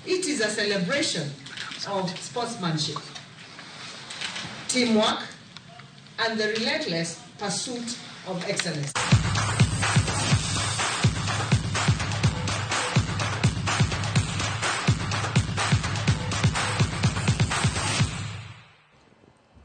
It is a celebration of sportsmanship, teamwork, and the relentless pursuit of excellence.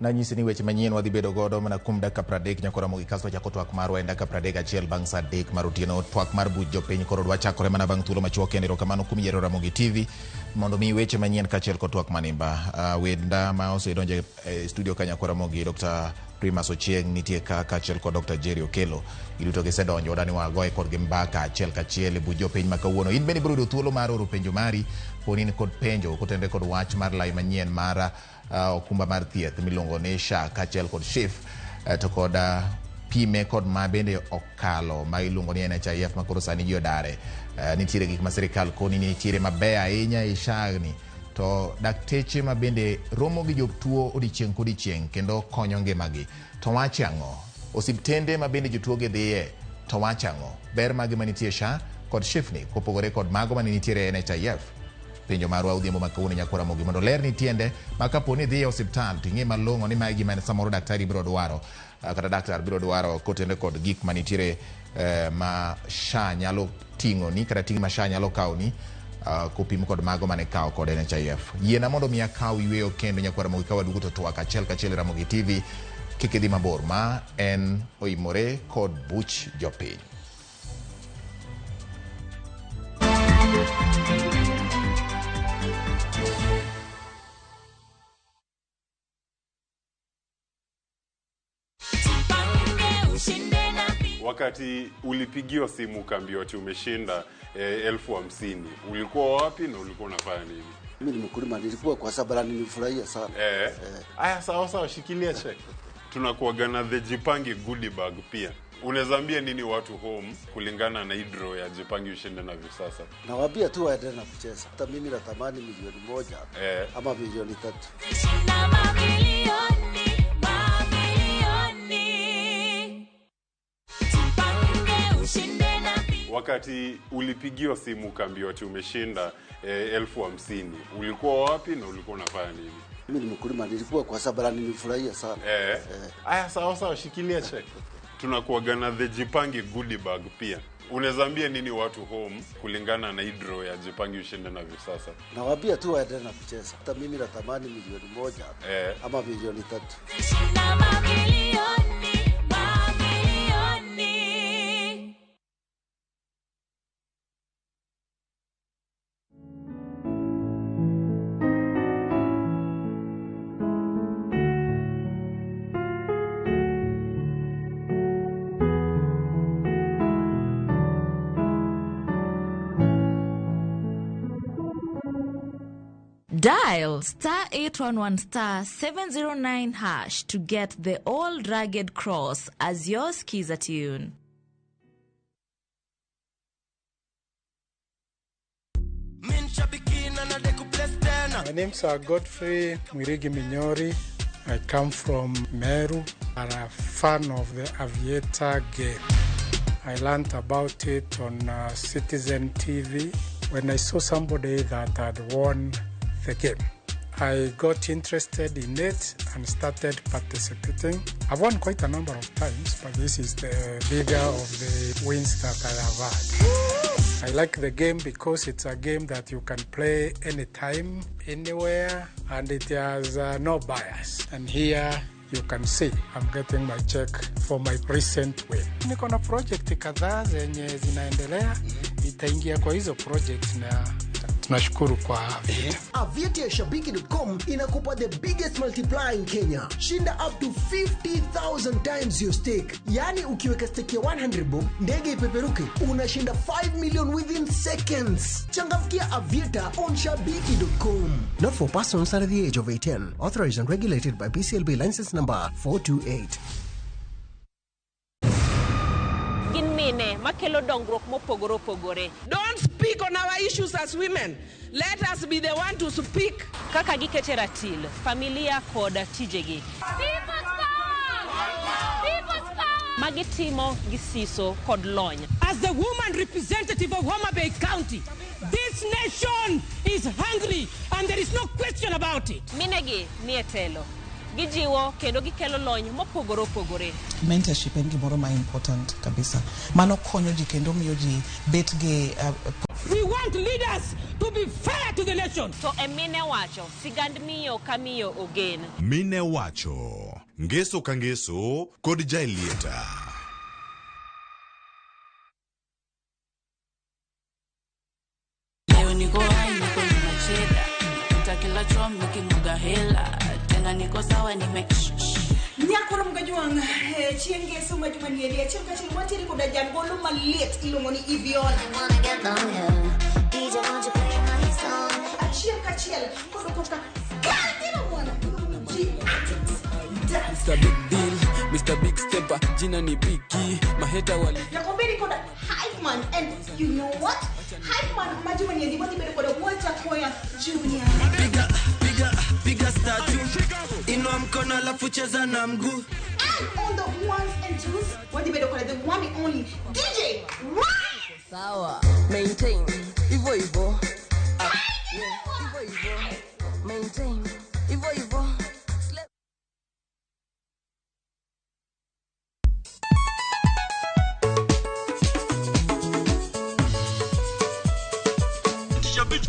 Nanyisi ni weche manyien wadhi bedo godo mana kuom dakika 30 nyaka Ramogi kasto wachako twak marwa en dakika 31 bang' saa 3 mar otieno. Twak mar buch jopiny koro dwa chakore mana bang' thuolo machuok kendo. Erokamano kuom yiero Ramogi TV mondo mi weche manyien kaachiel kod twak manimba. Wenda ma osedonjo e studio ka nyaka Ramogi, Dr. Primus Ochieng nitie ka kaachiel kod Dr. Jerry Okello. Giduto gisedonjo wadani wagoye kodgi mbaka achiel kachiel e buch jopiny ma kawuono. In bende ibiro yudo thuolo mar oro penjo mari poni in kod penjo kotenore kod wach mar lai manyien mar okumba mar thieth miluongo ni SHA kaachiel kod SHIF to kod pime kod ma bende okalo ma iluongo ni NHIF ma koro sani ji odare. Nitiere gik ma sirikal koni ni nitiere mabeyo ahinya e SHA ni to dakteche ma bende romo gi jotuo odiechieng' kodiechieng' kendo konyo ngimagi to wache ang'o? Osiptende ma bende jotuo gi dhiye to wache ang'o? Ber mage manitie SHA kod SHIF ni kopogore kod mago mane nitiere NHIF? Penjo marwa odhiambo ma kawuono nyaka Ramogi mondo ler ni tiende ma kapo ni idhi e osiptal to ing'e malong'o ni mae gima samoro daktari biro dwaro kata daktar biro dwaro kotenore kod gik manitiere ma SHA nyalo ting'oni kata ting' ma SHA nyalo kawoni kopim kod mago mane kawo kod NHIF. Yiena mondo mi akaw yweyo kendo nyaka Ramogi ka waduogo to twak achiel kachiel e Ramogi TV. Kik idhi mabor, ma en oimore kod buch jopiny. Wakati ulipigiwa simu ukaambiwa ati umeshinda 50,000, ulikuwa wapi na ulikuwa unafanya nini? Mimi ni mkulima, nilikuwa kwa sababu nilifurahia sana. Aya, sawa sawa, shikilia check. Tunakuaga na the Jipange goodie bag pia. Unaweza ambia nini watu home kulingana na hydro ya Jipange ushinde na hivi sasa? Nawaambia tu waendelee na kucheza. Hata mimi natamani 1,000,000 ama 3,000,000. Wakati ulipigiwa simu ukaambiwa ati umeshinda 50,000, ulikuwa wapi na ulikuwa unafanya nini? Mimi ni mkulima, nilikuwa kwa sababu nilifurahia sana. Aya, sawa sawa, shikilia check. Tunakuaga na the Jipange goodie bag pia. Unaweza ambia nini watu home kulingana na hydro ya Jipange ushinde na hivi sasa? Nawaambia tu waendelee na kucheza. Hata mimi natamani 1,000,000 ama 3,000,000. Dial star 811 star 709 hash to get the old rugged cross as your skiza tune. Min shabiki na na deku bless tena. My name's Godfrey Mwirigi Minyori. I come from Meru. I'm a fan of the Aviator game. I learned about it on Citizen TV when I saw somebody that had won the game. I got interested in it and started participating. I've won quite a number of times, but this is the bigger of the wins that I have had. I like the game because it's a game that you can play anytime, anywhere, and it has no bias. And here you can see I'm getting my check for my recent win. Niko na project kadhaa zenye zinaendelea, itaingia kwa hizo project na tunashukuru kwa Aviator. Aviator ya Shabiki.com inakupa the biggest multiplier in Kenya. Shinda up to 50,000 times your stake. Yaani ukiweka stake ya 100 bob, ndege ipeperuke, unashinda 5 million within seconds. Changamkia Aviator on Shabiki.com. Not for persons under the age of 18. Authorized and regulated by BCLB license number 428. Gin mine makelo dongruok mopogore opogore. Don't speak on our issues as women. Let us be the one to speak. Kaka gikete ratil, familia kod tijegi. Magitimo gi siso kod lony. As the woman representative of Homa Bay County, this nation is hungry and there is no question about it. Minegi nie telo. Gijiwo kendo gikelo lony mopogore opogore. Mentorship en gimoro ma important kabisa. Mano konyo ji kendo miyo ji bet gi We want leaders to be fair to the nation. To e mine wacho, sigand miyo ka miyo ogen. Mine wacho, ngeso ka ngeso kod Jaelieta. Leo niko hai, niko na macheda. Nitakila chom nikimwaga hela. Tena niko sawa nime Nyakoro mgajuang chieng' ngeso ma juma ni achiel kachiel wantiere koda jagolo maliet iluongo ni Evion. Achiel kachiel kodo koka kandino mwana iluongo ni G-Atix. Mr. Big Deal, Mr. Big Stepper, jina ni Biggie, maheta wali. Nyakobedi koda Hype Man, and you know what? Hype Man majuma ni wadhi bedo koda Walter Koya Jr. Piga, piga, piga statue. Inua mkono alafu cheza na mguu. And on the ones and twos, wadhi bedo koda the one and only DJ Ryan. Sawa, maintain, ivo ivo. Ivo ivo, maintain, ivo ivo.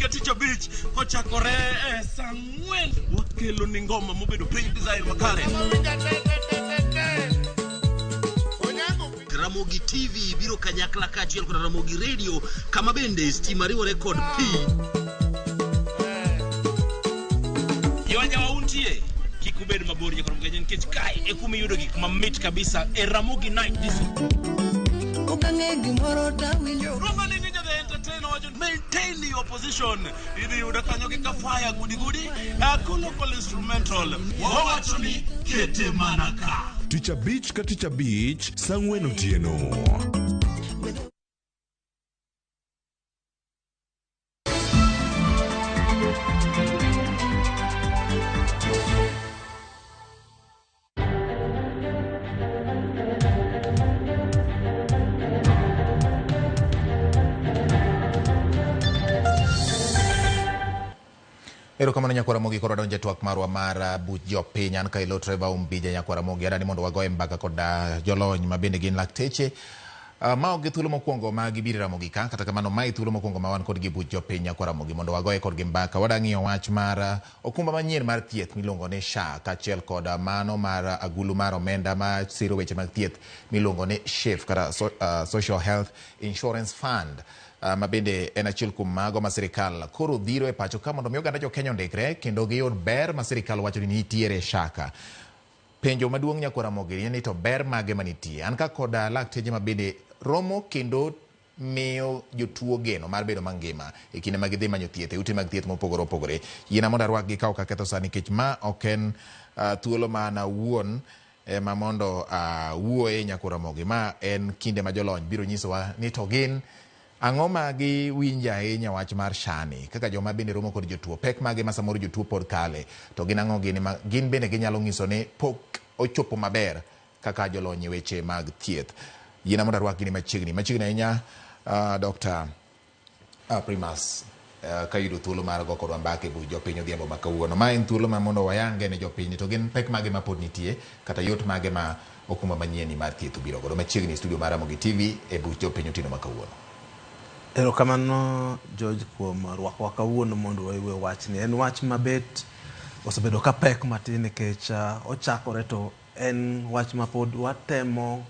Ticha beach kochakore saa 4 wakelo ni ngoma mobedo piny design makare. Ramogi TV biro kanyakla kaachiel kod Ramogi Radio kama bende stima riwore kod pi. Jowanja wa untie kik ubed mabor nyakoro mgenye nikech kae e kuma iyudo gik mamit kabisa e Ramogi Night Disco. Okang'e gimoro tawinjo. Roma ni ninja the entertainer wacho maintain your position. Idhi yudo kanyo gi kafaya gudi gudi. Local instrumental. Wawacho ni kete mana ka. Tich abich ka tich abich, saa 4 otieno. Erokamano nyakwara Ramogi koro donje twak marwa mar buch jopiny. An Kailo Trevor Umbija nyakwara Ramogi adani mondo wagoye mbaka kod jolony ma bende gin lakteche ma ok gi thuolo mokwongo ma gibiro Ramogi ka, kata kamano mae thuolo mokwongo ma wan kod gi buch jopiny nyakwara Ramogi mondo wagoye kodgi mbaka. Wadang'iyo wach mar okumba manyien mar thieth miluongo ni SHA kaachiel kod mano mar agulu mar omenda ma siro weche mag thieth miluongo ni SHIF kata Social Health Insurance Fund. Ma bende en achiel kuom mago ma sirikal koro dhiro e pacho ka mondo mi oganda jo Kenya ondikre kendo giyud ber ma sirikal wacho ni nitiere SHA ka. Penjo maduong' nyakwara Ramogi en ni to ber mage manitie. An ka kod lakteche ma bende romo kendo miyo jotuo geno mar bedo mangima e kinde ma gidhi manyo thieth e ute mag thieth mopogore opogore. Yiena mondo arwakgi ka ok aketho sa nikech ma ok en thuolo ma an awuon ema mondo awuoye nyakwara Ramogi. Ma en kinde ma jolony biro nyisowa ni to gin Ang'o ma giwinjo ahinya wach mar SHA ni kaka joma bende romo kod jotuo, pek mage ma samoro jotuo pod kale, to gin ang'o gini ma gin bende ginyalo nyiso ni pok ochopo maber kaka jolony e weche mag thieth. Yiena mondo arwak gini machiegni machiegni ahinya Dr. Primus kayudo thuolo mar go kodwa mbaka e buch jopiny odhiambo ma kawuono. Ma en thuolo ma mondo wayange ne jopiny to gin pek mage ma pod nitie kata yot mage ma okumba manyien ni mar thieth obiro godo machiegni e studio mar Ramogi TV e buch jopiny otieno ma kawuono. Erokamano George kuom rwakowa kawuono mondo wawuo e wachni. En wach mabet osebedo ka pek matin nikech ochakore to en wach ma pod watemo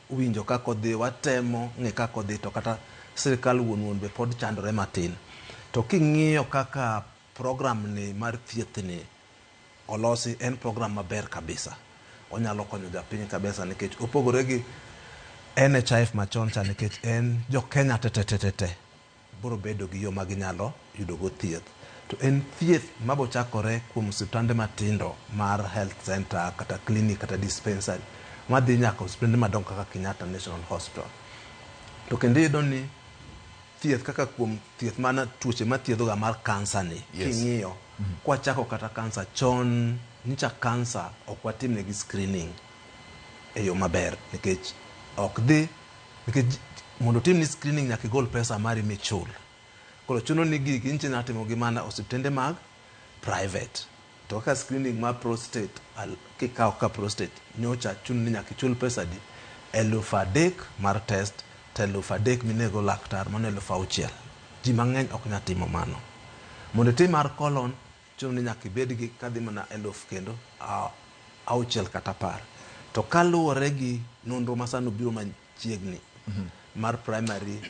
winjo kaka odhi, watemo ng'e kaka odhi to kata sirikal wuon wuon be pod chandore matin. To king'iyo kaka program ni mar thieth ni olosi, en program maber kabisa. Onyalo konyo japiny kabisa nikech opogore gi NHIF machon cha nikech en jo Kenya te te te te te biro bedo gi yo ma ginyalo yudo go thieth. To en thieth mabochakore kuom osiptande matindo mar health center kata clinic kata dispensary madhi nyaka osiptande madongo kaka Kenyatta National Hospital. To kendo iyudo ni thieth kaka kuom thieth mana tuoche mathiedho ga mar kansa ni king'iyo kwachako kata kansa chon nyicha kansa ok watimnegi screening e yo maber nikech ok dhi nikech mondo otimni screening nyaka igol pesa mari michul. Koro chuno ni gigi nyicha inyalo timogi mana osiptende mag private. To kaka screening mar prostate kikawo kaka prostate nyocha chuno ni nyaka ichul pesa adi? 3000 mar test to 3000 minego laktar mano 6000. Ji mang'eny ok nyal timo mano. Mondo itim mar colon chuno ni nyaka ibed gi kadhi mana 1000 kendo 6 kata 10. To kaluwore gi nonro ma sani obiro machiegni mar primary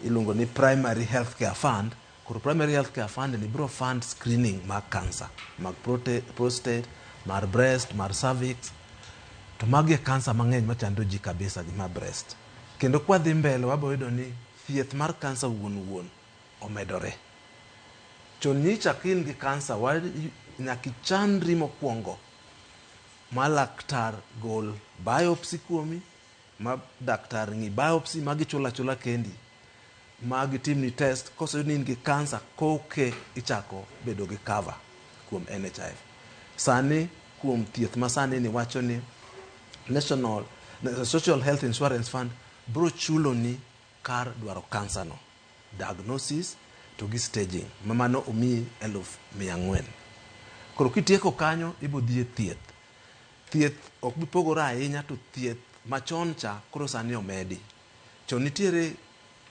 iluongo ni primary health care fund. Koro primary health care fund ni biro fund screening mag cancer mag prostate, mar breast, mar cervix. To magi e cancer mang'eny machando ji kabisa gi mar breast. Kendo kwadhi mbele wabo yudo ni thieth mar cancer wuon wuon omedore. Chon nyicha ka in gi cancer nyaka ichandri mokwongo ma laktar gol biopsy kuomi, ma daktar ng'i biopsy ma gichulo achula kendi, ma gitimni test, koseyud ni in gi cancer koke ichako bedo gi cover kuom NHIF. Sani kuom thieth ma sani ni wacho ni National Social Health Insurance Fund bro chuloni kar dwaro cancer no, diagnosis to gi staging, ma mano omiyi 400,000. Koro kitieko kanyo ibo dhi e thieth. Thieth ok bi pogore ahinya to thieth machon cha koro sani omedi. Chon nitiere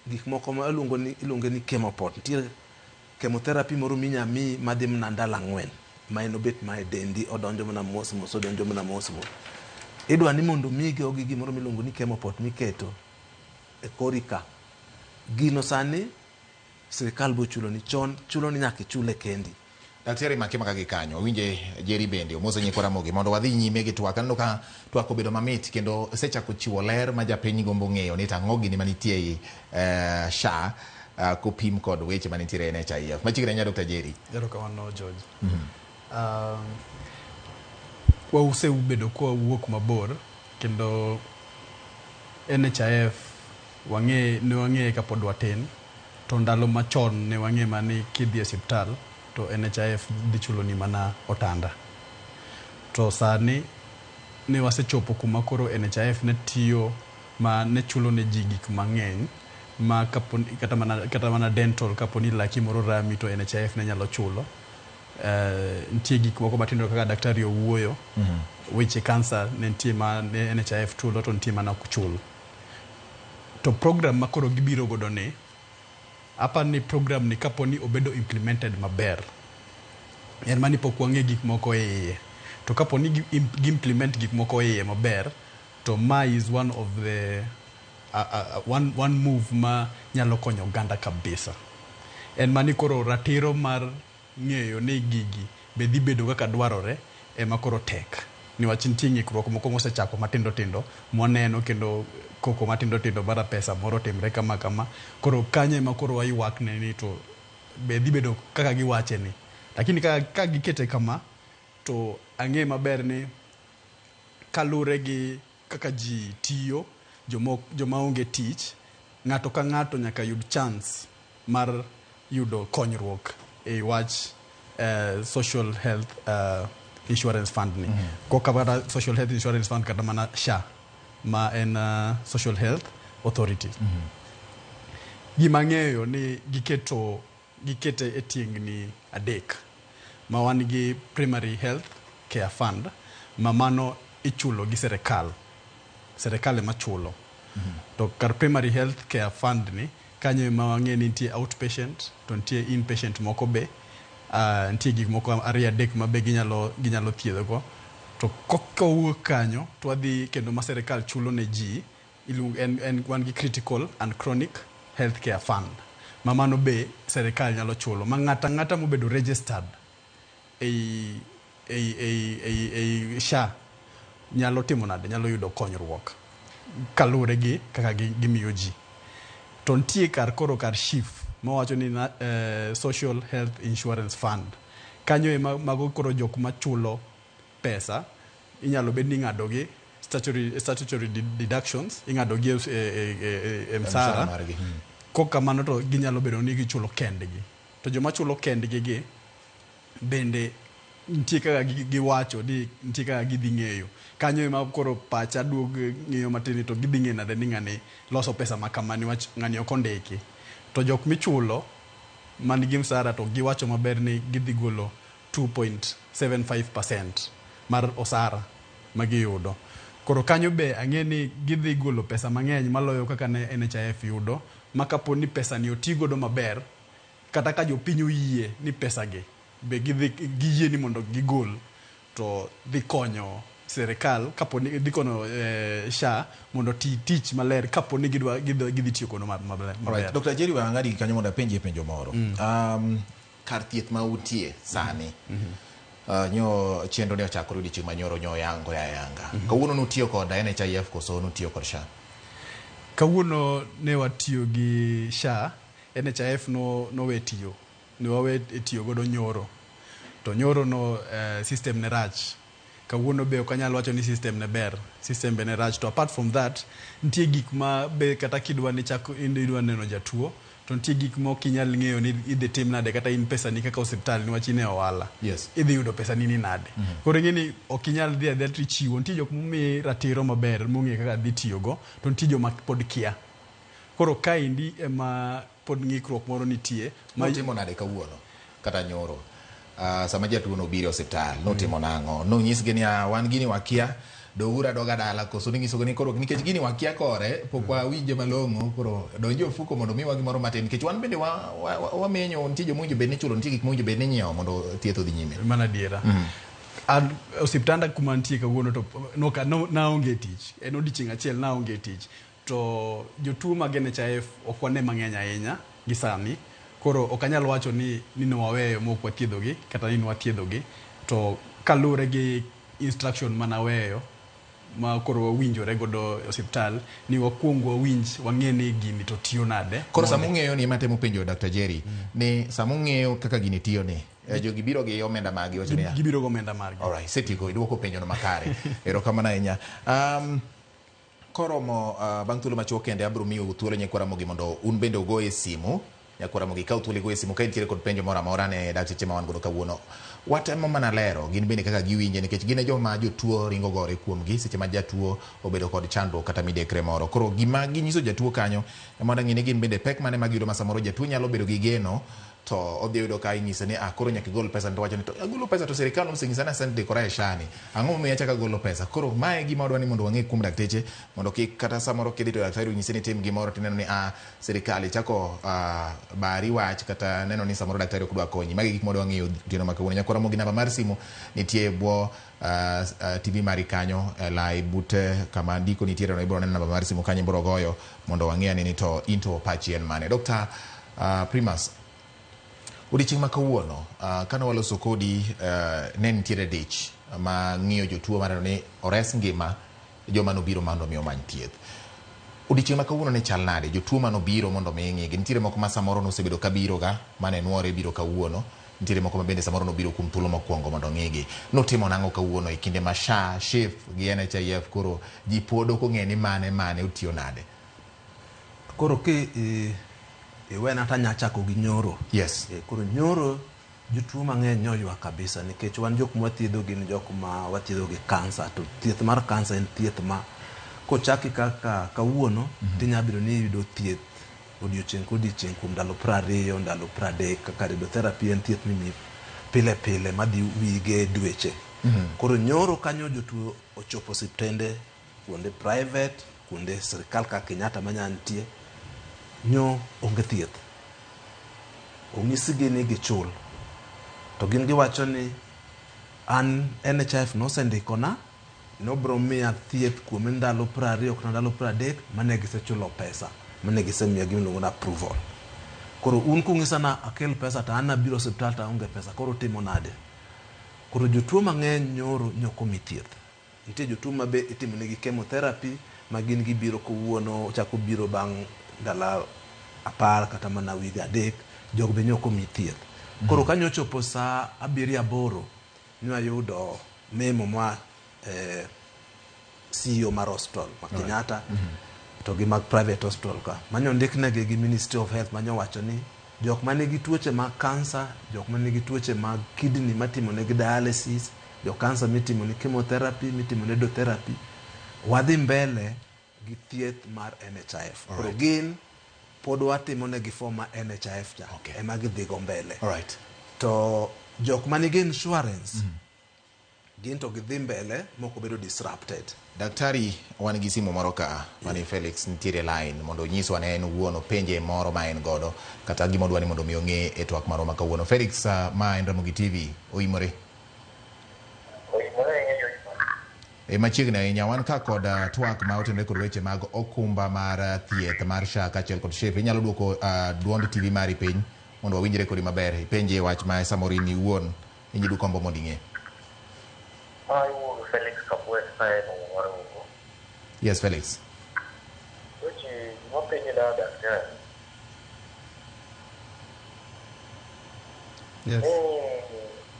gik moko ma iluongo ni chemopot. Nitiere chemotherapy moro minya miyi madhi mana ndalo 4 ma en obet ma e dendi odonjo mana mos mos odonjo mana mos mos. Idwa ni mondo miyi gi gimoro miluongo ni chemopot miketo e kori ka. Gino sani sirikal bo chulo ni chon chulo ni nyaka ichule kendi. Daktari make maka gi kanyo winje Jerry bende omoso nyikwa Ramogi mondo wadhi nyime gi twak. Aneno ka twak obedo mamit kendo osechako chiwo ler ma japiny gombo ng'eyo ni tang'o gini manitie ei SHA kopim kod weche manitiere e NHIF. Machiegni ahinya Dr. Jerry. Erokamano George. Wasebedo kwa wuok mabor kendo NHIF ne wang'e kapod watin to ndalo machon ne wang'e mana kidhi e osiptal to NHIF dhi chuloni mana otanda. To sani ne wasechopo kuma koro NHIF ne tiyo ma ne chulo ne ji gik mang'eny ma kaponi, kata mana dental kaponi laki moro rami to NHIF ne nyalo chulo. Nitie gik moko matindo kaka daktari owuoyo, weche kansa ne nitie ma ne NHIF chulo to nitie mana ok chul. To program ma koro gibiro godo ni, aparo ni program ni kaponi obedo implemented maber, en mani pok wang'e gik moko e iye. To kaponi gi implement gik moko e iye maber, to ma is one of the one move ma nyalo konyo oganda kabisa. En mani koro ratiro mar ng'eyo ni gigi be dhi bedo kaka dwarore ema koro tek. Niwach nitie ng'ikruok moko mosechako matindo tindo mwaneno kendo koko matindo tindo mar pesa moro timre kama kama. Koro kanyo ema koro waywak ne ni to be dhi bedo kaka giwache ni. Lakini ka gikete kama to ang'e maber ni kalure gi kaka ji tiyo, joma onge tich, ng'ato ka ng'ato nyaka yud chance mar yudo konyruok e wach social health insurance fund ni. Koka kata social health insurance fund kata mana SHA ma en social health authority. Gima ang'eyo ni gikete e tiengni adek ma wan gi primary health care fund ma mano ichulo gi serikal, serikal ema chulo. To kar primary health care fund ni kanyo ema wang'e ni nitie outpatient to nitie inpatient moko be, nitie gik moko ariyo adek ma be ginyalo thiedho go. To kowuok kanyo to wadhi kendo ma serikal chulo ne ji iluongo en wan gi critical and chronic health care fund ma mano be serikal nyalo chulo ma ng'ata ng'ata mobedo registered ei SHA nyalo timo nade, nyalo yudo konyruok kaluwore gi kaka gimiyo ji. To nitie kar koro kar SHIF mawacho ni Social Health Insurance Fund. Kanyo ema mago koro jok machulo pesa inyalo bed ni ing'ado gi statutory deductions, ing'ado gi e msara margi. Kok kamano to ginyalo bedo ni gichulo kendgi. To joma chulo kendgi gi bende nitie kaka giwacho ni nitie kaka gidhi ng'eyo. Kanyo ema koro pacha duog ng'iyo matin to gidhi ng'eyo nade ni ng'ani loso pesa ma kama niwach ng'ani ok ondiki. To jok michulo man gi msara to giwacho maber ni gidhi golo 2.75% mar osara ma giyudo. Koro kanyo be ang'e ni gidhi golo pesa mang'eny maloyo kaka ne NHIF yudo, ma kapo ni pesa ni oti godo maber, kata ka jopiny oyie ni pesa gi be gidhi giyie ni mondo gigol, to dhi konyo serikal kapo ni dhi konyo SHA mondo ti tich maler kapo ni gidwa gidhi tiyo godo maber. Alright, Dr. Jerry, wang'adi kanyo mondo apenjie penjo moro. Kar thieth ma utie sani, nyo chenro ne ochakore odiochieng' manyoro nyo oyangore ayanga. Kawuono nutiyo kod NHIF koso nutiyo kod SHA? Kawuono ne watiyo gi SHA, NHIF no nowe tiyo. Ne wawe tiyo godo nyoro. To nyoro no system ne rach. Kawuono be ok anyal wacho ni system ne ber, system be ne rach. To apart from that, nitie gik ma be kata kidwa ni chako idwa neno jatuo, to nitie gik ma ok inyal ng'eyo ni idhi tim nade kata in pesa ni kaka osiptal niwach in e ohala. Idhi yudo pesa ni ni nade. Koro ing'e ni ok inyal dhi adhiya tichiwo. Nitie jok momi ratiro maber mong'eyo kaka dhi tiyogo, to nitie joma pod kia. Koro kaendi ema pod ng'ikruok moro nitie. Notimo nade kawuono kata nyoro? Sama jatuo nobiro e osiptal, notimo nang'o? Nonyisgi ni wan gini wakia, doguru adoga dala, koso ninyisogi ni koro nikech gini wakia kore, pok wawinje malong'o, koro donj e ofuko mondo miwa gimoro matin, nikech wan bende wamenyo, nitie joma owinjo bed ni ichulo, nitie gik mowinjo bed ni inyiewo mondo thieth odhi nyime. Mano adiera. An osiptanda kuma antie kawuono to naonge tich. En odiochieng' achiel naonge tich. To jotuo mag NHIF ok wane mang'eny ahinya gi sani. Koro ok anyal wacho ni ne waweyo mok wathiedhogi kata ni ne wathiedhogi. To kaluwore gi instruction manaweyo ma koro wawinjore godo e osiptal ni wakuong wawinj wang'e ni gini to tiyo nade. Koro sama ung'eyo ni ema temo penjo Dr. Jerry ni sama ung'eyo kaka gini tiyo ni jogi biro gi omenda margi wacho niya. Gibiro gi omenda margi. Alright, setieko iduoko penjo no makare. Erokamano ahinya. Koromo bang' thuolo machuok kende abiro miyo thuolo nyikwa Ramogi mondo un bende ugo e simu. Nyakwa Ramogi kaw thuolo igo e simu ka intiere kod penjo moro amora ne dakteche ma wan godo kawuono. Watemo mana lero gin bende kaka giwinje nikech gin e joma jotuo ringo gore kuomgi seche ma jatuo obedo kod chandruok kata midekre moro. Koro gima ginyiso jatuo kanyo ema mondo ng'e ni gin bende pek mane ma giyudo ma samoro jatuo nyalo bedo gi geno to odhi yudo ka inyise ni koro nyaka igol pesa, to wacho ni to agolo pesa to sirikal osenyisa ni asendikora e SHA ni, ang'o momiyo achako agolo pesa? Koro mae e gima wadwa ni mondo wang'e kuom dakteche mondo kik kata samoro kidhi to daktari onyisi ni tim gimoro tineno ni sirikal ichako bari wach kata neno ni samoro daktari ok dwa konyi. Magi gik ma wadwa ng'eyo otieno ma kawuono. Nyakwa Ramogi, namba mar simu nitie e bwo TV mari kanyo, lai bute kama ndiko nitiere no, ibiro neno namba mar simu kanyo, ibiro goyo mondo wang'e ane ni to in to pachi en mane. Dr. Primus, odiochieng' ma kawuono kane waloso kodi ne nitiere dich ma ng'iyo jotuo mar neno ni ores ngima joma nobiro mondo mi omany thieth. Odiochieng' ma kawuono ne chal nade? Jotuo manobiro mondo mi ing'igi. Nitiere moko ma samoro nosebedo ka biro ga, mane nuore biro kawuono. Nitiere moko ma bende samoro nobiro kuom thuolo mokwongo mondo ong'igi. Notimo nang'o kawuono e kinde ma SHA, SHIF gi NHIF koro ji pod ok ong'e ni mane otiyo nade? Koro ki iwena to anya chako gi nyoro. Yes. Koro nyoro jotuo mang'eny nyoywak kabisa nikech wan jok mwathiedho gin jok ma wathiedho gi kansa to thieth mar kansa en thieth ma kochaki kaka kawuono tinya bedo ni iyudo thieth odiochieng' kodiochieng' kuom ndalo 20 ndalo 30 kaka radiotherapy en thieth mimiyi pile pile madhi wige dweche. Koro nyoro kanyo jotuo ochopo osiptende kuonde private kuonde sirikal kaka Kenyatta manya nitie nyo onge thieth. Onyisgi ni gichul to gin giwacho ni an NHIF nosendikona nobro miya thieth kuom ndalo 20 kata ndalo 30 mane gisechulo pesa mane gisemiya gima iluongo ni approval. Koro un kung'isa na akel pesa to an abiro osiptal to aonge pesa koro utimo nade? Koro jotuo mang'eny nyoro nyok omi thieth. Nitie jotuo ma be itimo negi chemotherapy ma gin gibiro kawuono ochako biro bang' ndalo 10 kata mana wige 3 jogo be nyok omi thieth. Koro kanyo ochopo saa 7 8 nwayudo memo ma CEO mar hospital ma Kenyatta to gi mag private hospital ka manyo ndiknegi gi Ministry of Health manyo wacho ni jok manigi tuoche mag kansa, jok manigi tuoche mag kidney matimo negi dialysis, jo kansa mitimo ne chemotherapy, mitimo ne radiotherapy, wadhi mbele gi thieth mar NHIF. Koro gin pod watimo negi form mar NHIF cha ema gidhigo mbele. To jok manigi insurance gin to gidhi mbele mok obedo disrupted. Daktari, wan gi simu moro ka mani Felix nitiere line mondo onyiswa ne en owuon openje moro ma en godo kata gima odwa ni mondo mi ong'e e twak marwa ma kawuono. Felix, ma en Ramogi TV, oimore? E machiegni ahinya wan ka kod twak ma otenore kod weche mag okumba mar thieth mar SHA kaachiel kod SHIF. Inyalo duoko duond TV mari piny mondo wawinjre kodi maber. Ipenje wach ma samoro in iwuon inyalo gombo mondo ing'e. Felix Kabwe kae mar Ugo. Yes, Felix. Weche gima penjo na daktari. Yes.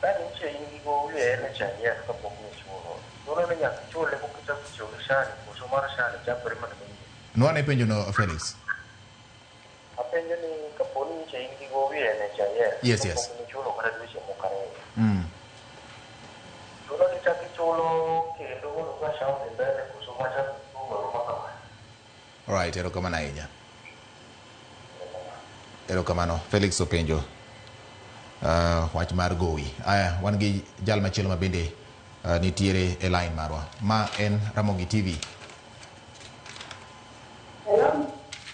Ka nitie in gi gowi e NHIF kapok nichulo. Chulo ni nyaka ichule koka ichako tiyo gi SHA ni koso mar SHA ni chakore mana manyien. Nwane penjo no Felix. Apenjo ni kapo ni nyiche in gi gowi e NHIF. Yes, yes. Kapok nichulo kata dweche moko 2. Chulo ni chak ichulo kendo mondo ka SHA odhi mbele koso machak ichulo aruma kamano. Alright, erokamano ahinya. Erokamano. Felix openjo wach mar gowi. Aya, wan gi jal machielo ma bende nitiere e line marwa. Ma en Ramogi TV. Hello?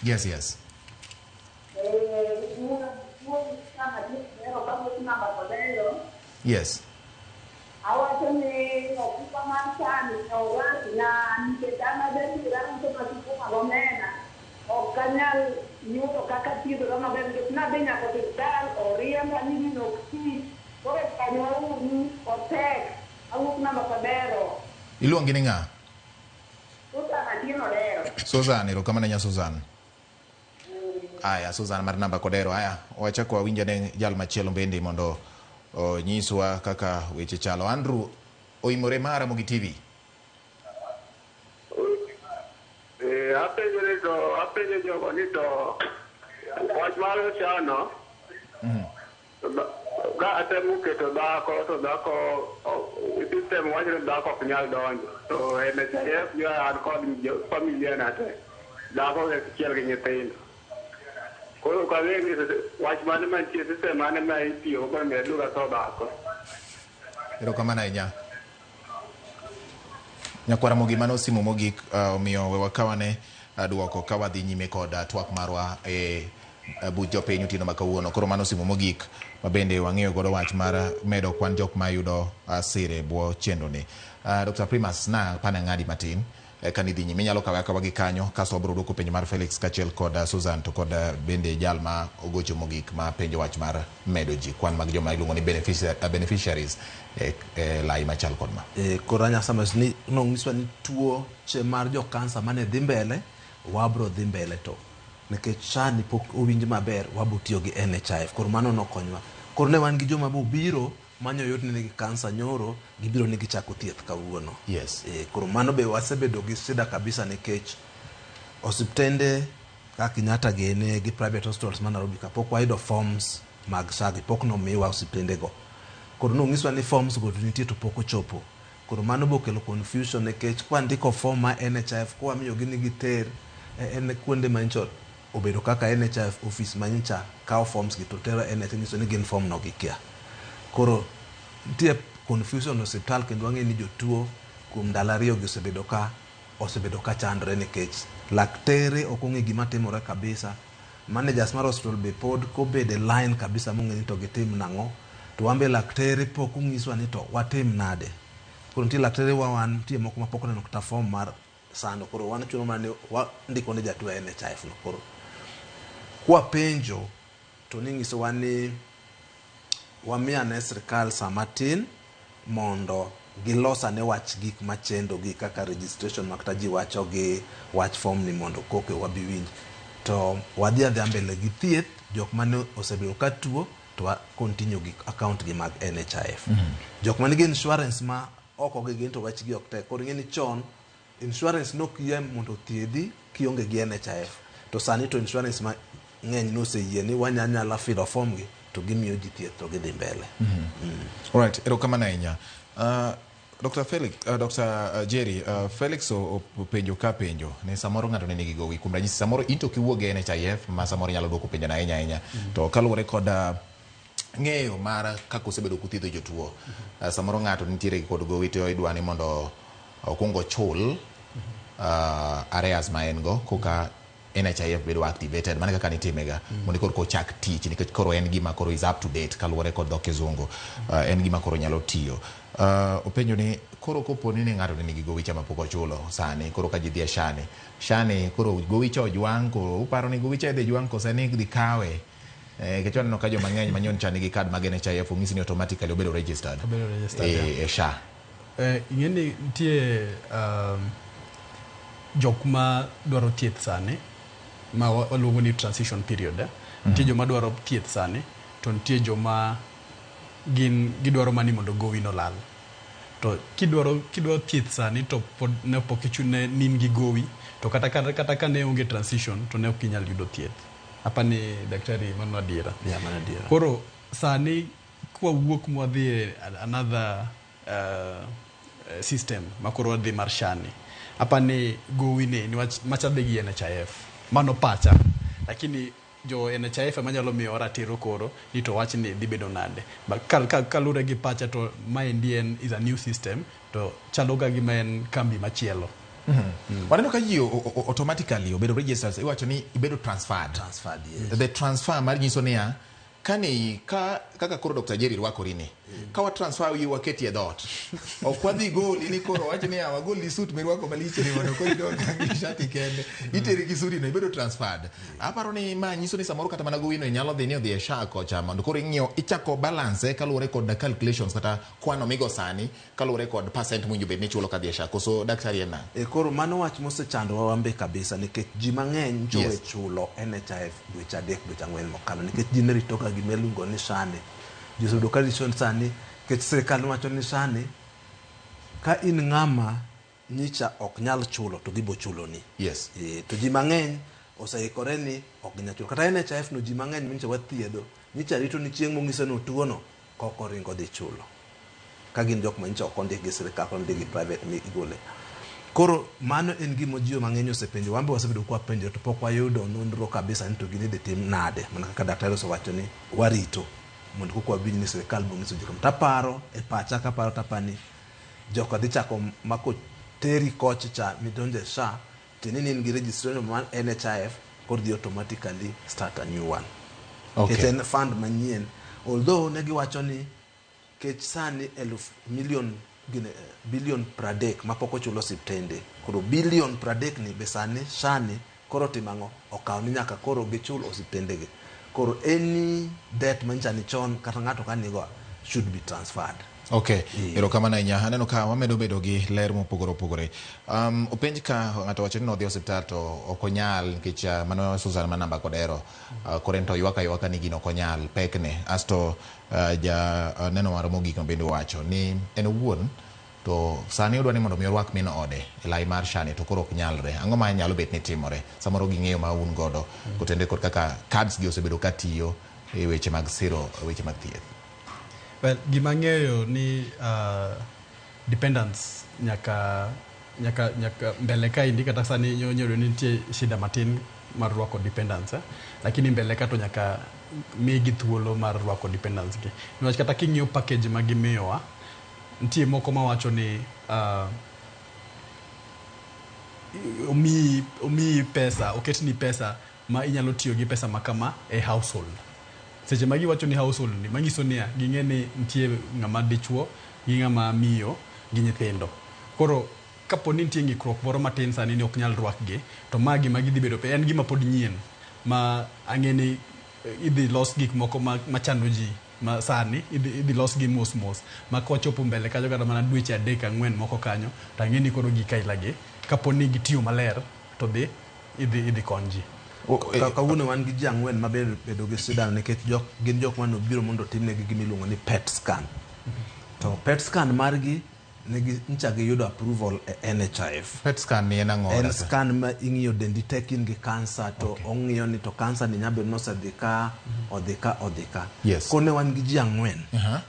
Yes, yes. Yes. Awacho ni okumba mar SHA ni orachna nikech an ajadiera uso sukuma gomena ok anyal yudo kaka thiedhora maber nikech nadhi nyaka osiptal oriemba ni gino ok ti koro konywa uru otek awuok namba Kodero. Iluongi ni ng'a? Susan Atieno Odero. Susan, erokamano ahinya Susan. Aya, Susan mar namba Kodero. Aya, wachako wawinj ane jal machielo bende mondo onyiswa kaka weche chalo. Andrew oimore mar Ramogi TV. Apenjo ni to apenjo jogo ni to wach mar SHA no ka atemo keto dhako to dhako system wacho ni dhako ok nyal donjo to NHIF jo an kod familia na te dhako achiel gi nyithindo koro ok ang'e ni wach mane mantie system mane ma itiyo go mondo mi aduog atho dhako. Erokamano ahinya. Nyakwar Ramogi mano simu mogik omiyo we wakawane duoko ka wadhi nyime kod twak marwa e buch jopiny otieno ma kawuono. Koro mano simu mogik ma bende wang'iyo godo wach mar medo kwan jok mayudo sir e bwo chenro ni. Dr. Primus na pane ng'adi matin ka nidhi nyime inyalo kawe akawa gi kanyo kasto wabiro duoko penjo mar Felix kaachiel kod Susan to kod bende jal ma ogocho mogik ma penjo wach mar medo ji kwan mag joma iluongo ni beneficiaries e lai machal kod ma. Koro anya sama ni nonyiswa ni tuoche mar jo kansa mane dhi mbele wabro dhi mbele to nikech SHA ni pok owinj maber wabo tiyo gi NHIF koro mano nokonywa. Koro ne wan gi joma bobiro manyo yud ni nigi kansa nyoro gibiro ni gichako thieth kawuono. Yes. Koro mano be wasebedo gi shida kabisa nikech osiptende Kaka Kenyatta gene gi private hospitals ma Nairobi ka pok wayudo forms mag SHA gi pok nomiwa osiptende go. Koro nonyiswa ni forms go to nitie to pok ochopo. Koro mano bokelo confusion nikech kwandiko form ma NHIF kwamiyogi ni giter en kuonde ma nyocha obedo kaka NHIF office ma nyocha kawo forms gi to tero NHIF nyiso ni gin form no gikia. Koro nitie confusion e osiptal kendo wang'e ni jotuo kuom ndalo 2 gi osebedo ka chandore nikech laktere ok ong'e gima timore kabisa. Managers mar hospital be pod kobedo e line kabisa mong'e ni to gitim nang'o. To wan be laktere pok onyiswa ni to watim nade. Koro nitie laktere wa wan nitie moko ma pok oneno kata form mar sano. Koro wan chuno mana ni wandiko ne jatuo e NHIF no. Koro kwapenjo to ninyisowa ni wamiyane sirkal sama tin mondo gilos ane wach gik machendo gi kaka registration ma kata ji wacho gi wach form ni mondo koke wabi winj. To wadhi adhiya mbele gi thieth, jok mane osebedo ka tuo to wa continue gi account gi mag NHIF. Jok manigi insurance ma oko gi gin to wach gi ok tek. Koro ing'e ni chon insurance nok yie mondo othiedhi kionge gi NHIF. To sani to insurance ma ng'eny noseyie ni wanyanyala filo form gi to gimiyo ji thieth to gidhi mbele. Alright, erokamano ahinya. Dr. Felix, Dr. Jerry, Felix openjo ka penjo ni samoro ng'ato ne nigi gowi kuom ranyisi samoro in to kiwuok e NHIF ma samoro nyalo duoko penjo no ahinya ahinya. To kaluwore kod ng'eyo mar kaka osebedo kuthiedho jotuo, samoro ng'ato nitiere kod gowi to idwa ni mondo okuong ochul arrears ma en go koka NHIF bedo activated mano kaka nitimega mondo koro ochak tich nikech koro en gima koro is up to date kaluwore kod dho kizungu en gima koro nyalo tiyo. Openjo ni koro kopo ni ng'ato ne nigi gowi cha mapok ochulo sani koro ka ji dhi e SHA ni SHA ni koro gowi cha ojwang' koro uparo ni gowi cha idhi jwang' kose ni idhi kawe nikech waneno ka joma ng'eny manyon cha nigi card mag NHIF onyisi ni automatically obedo registered. Obedo registered, yeah. E SHA. Ing'e ni nitie jok ma dwaro thieth sani ma waluongo ni transition period. Nitie joma dwaro thieth sani to nitie joma gin gidwaro mani mondo gowi no lal. To kidwaro thieth sani to pod ne pok ichune ni in gi gowi to kata ka ne onge transition to ne ok inyal yudo thieth. Apani daktari mano adiera. Yeah, mano adiera. Koro sani kwawuok mwadhi e another system ma koro wadhi mar SHA ni. Apani gowi ni niwach macha dhi gi NHIF. Mano pacha. Lakini jo NHIF ema nyalo miyo ratiro koro ni to wach ni dhi bedo nade. But kalure gi pacha to maendi en is a new system to chalo ga gima en kambi machielo. Waneno ka ji automatically obedo registered iwacho ni ibedo transferred. Transferred, yes. The transfer mar nyiso niya kani ka kaka koro Dr. Jerry rwakori ni ka wa transfer wi waketi e dhoot ok wadhi goli ni koro wach niya wagoli suit mirwako malich ni mondo koro idong' gi shati kende iteri gi suti no ibedo transferred. Aparo ni ma nyiso ni samoro kata mana gowi no inyalo dhi ni odhi e SHA kocha mondo koro ing'iyo ichako balance kaluwore kod calculations kata kwano migo sani kaluwore kod percent mowinjo bed ni ichulo kadhi e SHA koso daktari en nang'o? Koro mano wach mosechandowa wan be kabisa nikech ji mang'eny nyocha chulo NHIF dweche 3 dweche 4 mokalo nikech ji ne rito ga gima iluongo ni SHA ni. Ji osebedo ka rito SHA ni nikech sirikal nowacho ni SHA ni ka in ng'ama nyicha ok nyal chulo to gibo chuloni. To ji mang'eny oseikore ni ok ginyal chulo. Kata NHIF no ji mang'eny manyicha wathiedho nyicha rito ni chieng' mong'ise ni otuo no kok oringo dhi chulo. Ka gin jok ma nyicha ok ondik gi sirikal ondik gi private mi igole. Koro mano en gima ji mang'eny osepenjo, wan be wasebedo kwa penjo to pok wayudo nonro kabisa ni to gini idhi tim nade. Mana kaka daktari osewacho ni warito mondo koka wawinj ni sirikal biro nyiso ji kama. Taparo e pacha kaparo tapani joka dhi chako mako teri koch cha midonje SHA tini ni in gi registration mar NHIF koro dhi automatically start a new one. Nikech en fund manyien. Although ne giwacho ni kech sani eluf million gine, billion 30 mapok ochulo osiptende. Koro billion 30 ni be sani SHA ni koro timo ang'o? Okawo ni nyaka koro gichul osiptende gi. Koro any debt manyicha ni chon kata ng'ato ka nigo should be transferred. Okay, erokamano ahinya. Aneno ka wamedo bedo gi ler mopogore opogore. Openj ka ng'ato wacho ni nodhi e osiptal to ok onyal nikech mano Susan ma namba kod ero. Koro en to ywak aywaka ni gino ok onyal pekne. Asto ja neno mar mogik no bende owacho ni en owuon To sani odwa ni mondo mi orwak min ode e lai mar SHA ni to koro ok nyalre. Ang'o ma nyalo bet ni timore? Samoro ging'eyo ma un godo kotenore kod kaka cards gi osebedo ka tiyo e weche mag siro weche mag thieth. Well, gima ang'eyo ni dependents nyaka nyaka nyaka mbele kaendi kata sani nyoro ni nitie shida matin mar rwako dependents eh? Lakini mbele ka to nyaka migi thuolo mar rwako dependents gi niwach kata king'iyo package ma gimiyowa nitie moko mawacho ni omiyi omiyi pesa oketni pesa ma inyalo tiyo gi pesa ma kama e household seche ma giwacho ni household ni manyiso niya ging'e ni nitie ng'ama dichuo gi ng'ama miyo gi nyithindo koro kapo ni nitie ng'ikruok moro matin sani ni ok nyal rwakgi to ma gima gidhi bedo en gima pod nyien ma ang'e ni idhi los gik moko machando ji ma sani idhi los gi mos mos ma kochopo mbele kanyo kata mana dweche adek ang'wen moko kanyo to ang'e ni koro gik aila gi kapo ni gitiyo maler to dhi idhi kony ji. Kawuono wan gi ji ang'wen ma bende bedo gi shida nikech jok gin jok mane obiro mondo otimnegi gima iluongo ni PET scan. To PET scan margi negi ncha giyudo approval e NHIF. PET scan ni en ang'o? En scan ma ing'iyo dendi te ka in gi kansa to ong'iyo ni to kansa ni nyabedo ni osedhi ka, odhi ka, odhi ka. Koro ne wan gi ji ang'wen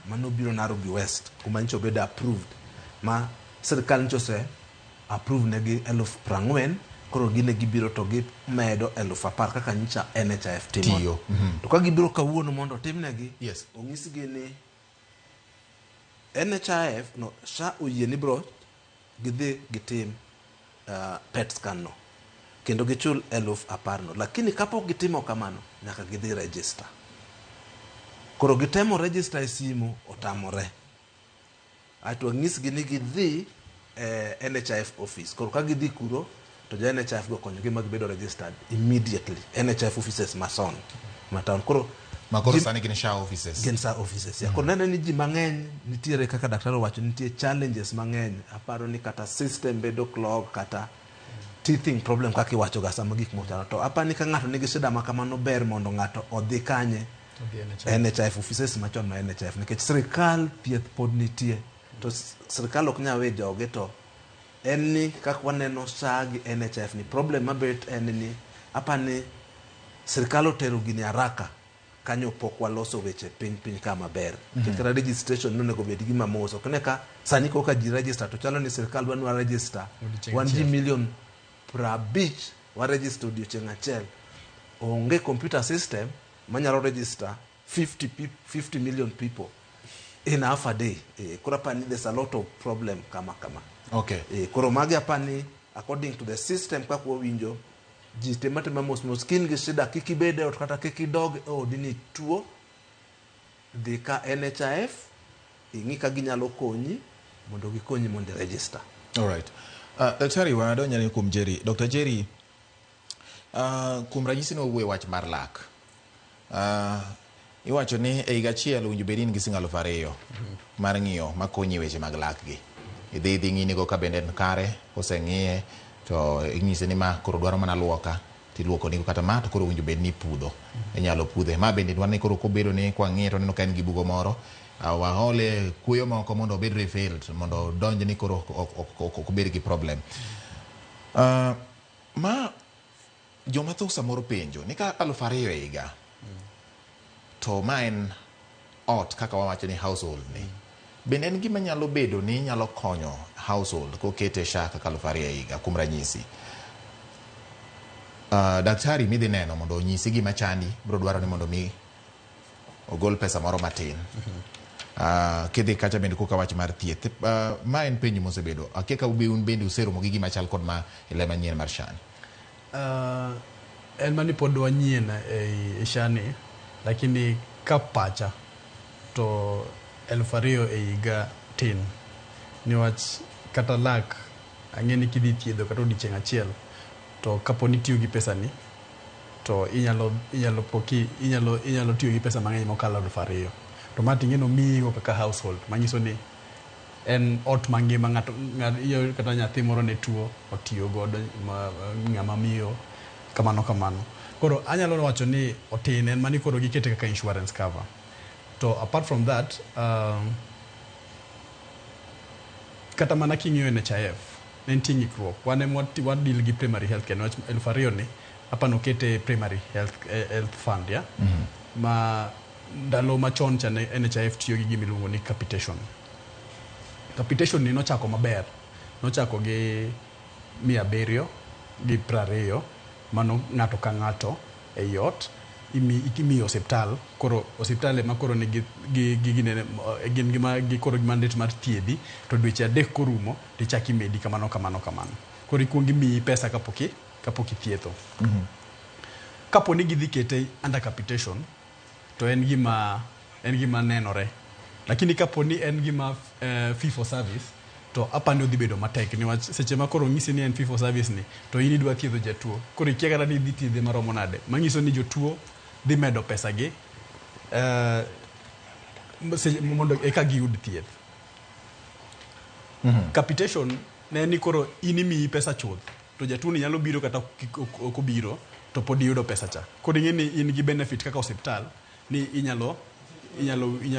manobiro Nairobi West kuma nyocha obedo approved ma sirkal nyocha ose approve negi 40,000 koro gine gibiro to gimedo 10,000 kaka nyocha NHIF timo. Tiyo. To ka gibiro kawuono mondo otimnegi, onyisgi ni NHIF no SHA oyie ni bro gidhi gitim PET scan no kendo gichul 10,000 no, lakini kapok gitimo kamano nyaka gidhi register. Koro gitemo register e simu otamore. Aeto wanyisgi ni gidhi e NHIF office. Koro ka gidhi kuro to jo NHIF go konyogi ma gibedo registered immediately. NHIF offices mason ma town. Koro Ma koro sani gin SHA offices. Gin SHA offices. Ya. Koro neno ni ji mang'eny nitiere kaka daktari owacho nitie challenges mang'eny. Aparo ni kata system bedo clog kata teething problem kaka iwacho ga sama gik moko chalo. To apani ka ng'ato nigi shida ma kamano ber mondo ng'ato odhi kanye NHIF offices machon ma NHIF nikech sirikal thieth pod nitie to sirikal ok nyal we joge to en ni kaka waneno SHA gi NHIF ni problem mabet en ni apani sirikal otero gini haraka kanyo pok waloso weche piny piny ka maber. Nikech kata registration nonego bed gima mos. Ok ne ka sani koka ji register to chalo ni sirikal dwa ni wa register. Wan ji milion 50 wa register odiochieng' achiel. Onge computer system manyalo register 50 million people in half a day. Koro apani there's a lot of problem kama kama. Koro magi apani according to the system kaka wawinjo ji tema tema mos mos kin gi shida kik ibed e ot kata kik idog e odi ni tuo dhi ka NHIF ing'i ka ginyalo konyi mondo gikonyi mondo i register. All right. Daktari wadonjane kuom Jerry. Dr. Jerry, kuom ranyisi ne wawuoyo wach mar lak. Iwacho ni e higa achiel owinjo bed ni in gi siling 2,000 mar ng'iyo makonyi e weche mag lak gi. Idhi ng'inigo ka bende en kare, koseng'iye to inyise ni ma koro dwaro mana luoka tiluoko nigo kata ma to koro owinjo bed ni ipudho. Inyalo pudhe. Ma bende dwaro ni koro kobedo ni kwang'iye to waneno ka en gi bugo moro, waole kuoyo moko mondo obed refilled mondo odonj ni koro ok obed gi problem. Ma joma thoth samoro penjo ni ka 2,000 e higa to ma en ot kaka wawacho ni household ni bende en gima nyalo bedo ni nyalo konyo household kokete SHA kaka 2,000 e higa kuom ranyisi. Daktari midhi neno mondo onyisi gima chandi biro dwaro ni mondo mi ogol pesa moro matin. Kidhi kacha bende koka wach mar thieth. Ma en penjo mosebedo. Akia ka un bende useromo gi gima chal kod ma e le manyien mar SHA ni. En mani pod wanyien e SHA ni, lakini ka pacha to 2,000 e higa tin. Niwach kata lak ang'e ni kidhi thiedho kata odiochieng' achiel to kapo ni itiyo gi pesa ni to inyalo tiyo gi pesa mang'eny mokalo 2,000. To ma ting'e nomiyigo kaka household manyiso ni en ot mangima ng'ato kata nyathi moro ne tuo otiyo godo ng'ama miyo kamano kamano. Koro anyalo wacho ni otin en mani koro gikete kaka insurance cover. To apart from that, Kata mana king'iyo NHIF, ne nitie ng'ikruok. Wan ema wa deal gi primary health care niwach 2000 ni apa nokete primary health, health fund ya ma ndalo machon cha ne NHIF tiyo gi gima iluongo ni capitation. Capitation ni nochako maber, nochako gi 720, mano ng'ato ka ng'ato ei ot imiyo osiptal. Koro osiptal ema koro nigi gi ginene, gin gima gi koro gi mandate mar thiedhi to dweche 3 korumo tichak imedi kamano kamano kamano. Koro ikuongo imiyi pesa kapok ithietho. Kapo ni gidhi kete under capitation to en gima nenore. Lakini kapo ni en gima fee for service to apani odhi bedo matek niwach seche ma koro ng'isi ni en fee for service ni to in idwa thiedho jatuo. Koro ikia kata ni idhi thiedhe maromo nade. Manyiso ni jotuo dhi medo pesa gi mondo eka giyud thieth. Capitation ne ni koro in imiyi pesa chuth to jatuo ni nyalo biro kata ok obiro to pod iyudo pesa cha. Koro ing'e ni in gi benefit kaka osiptal ni inyalo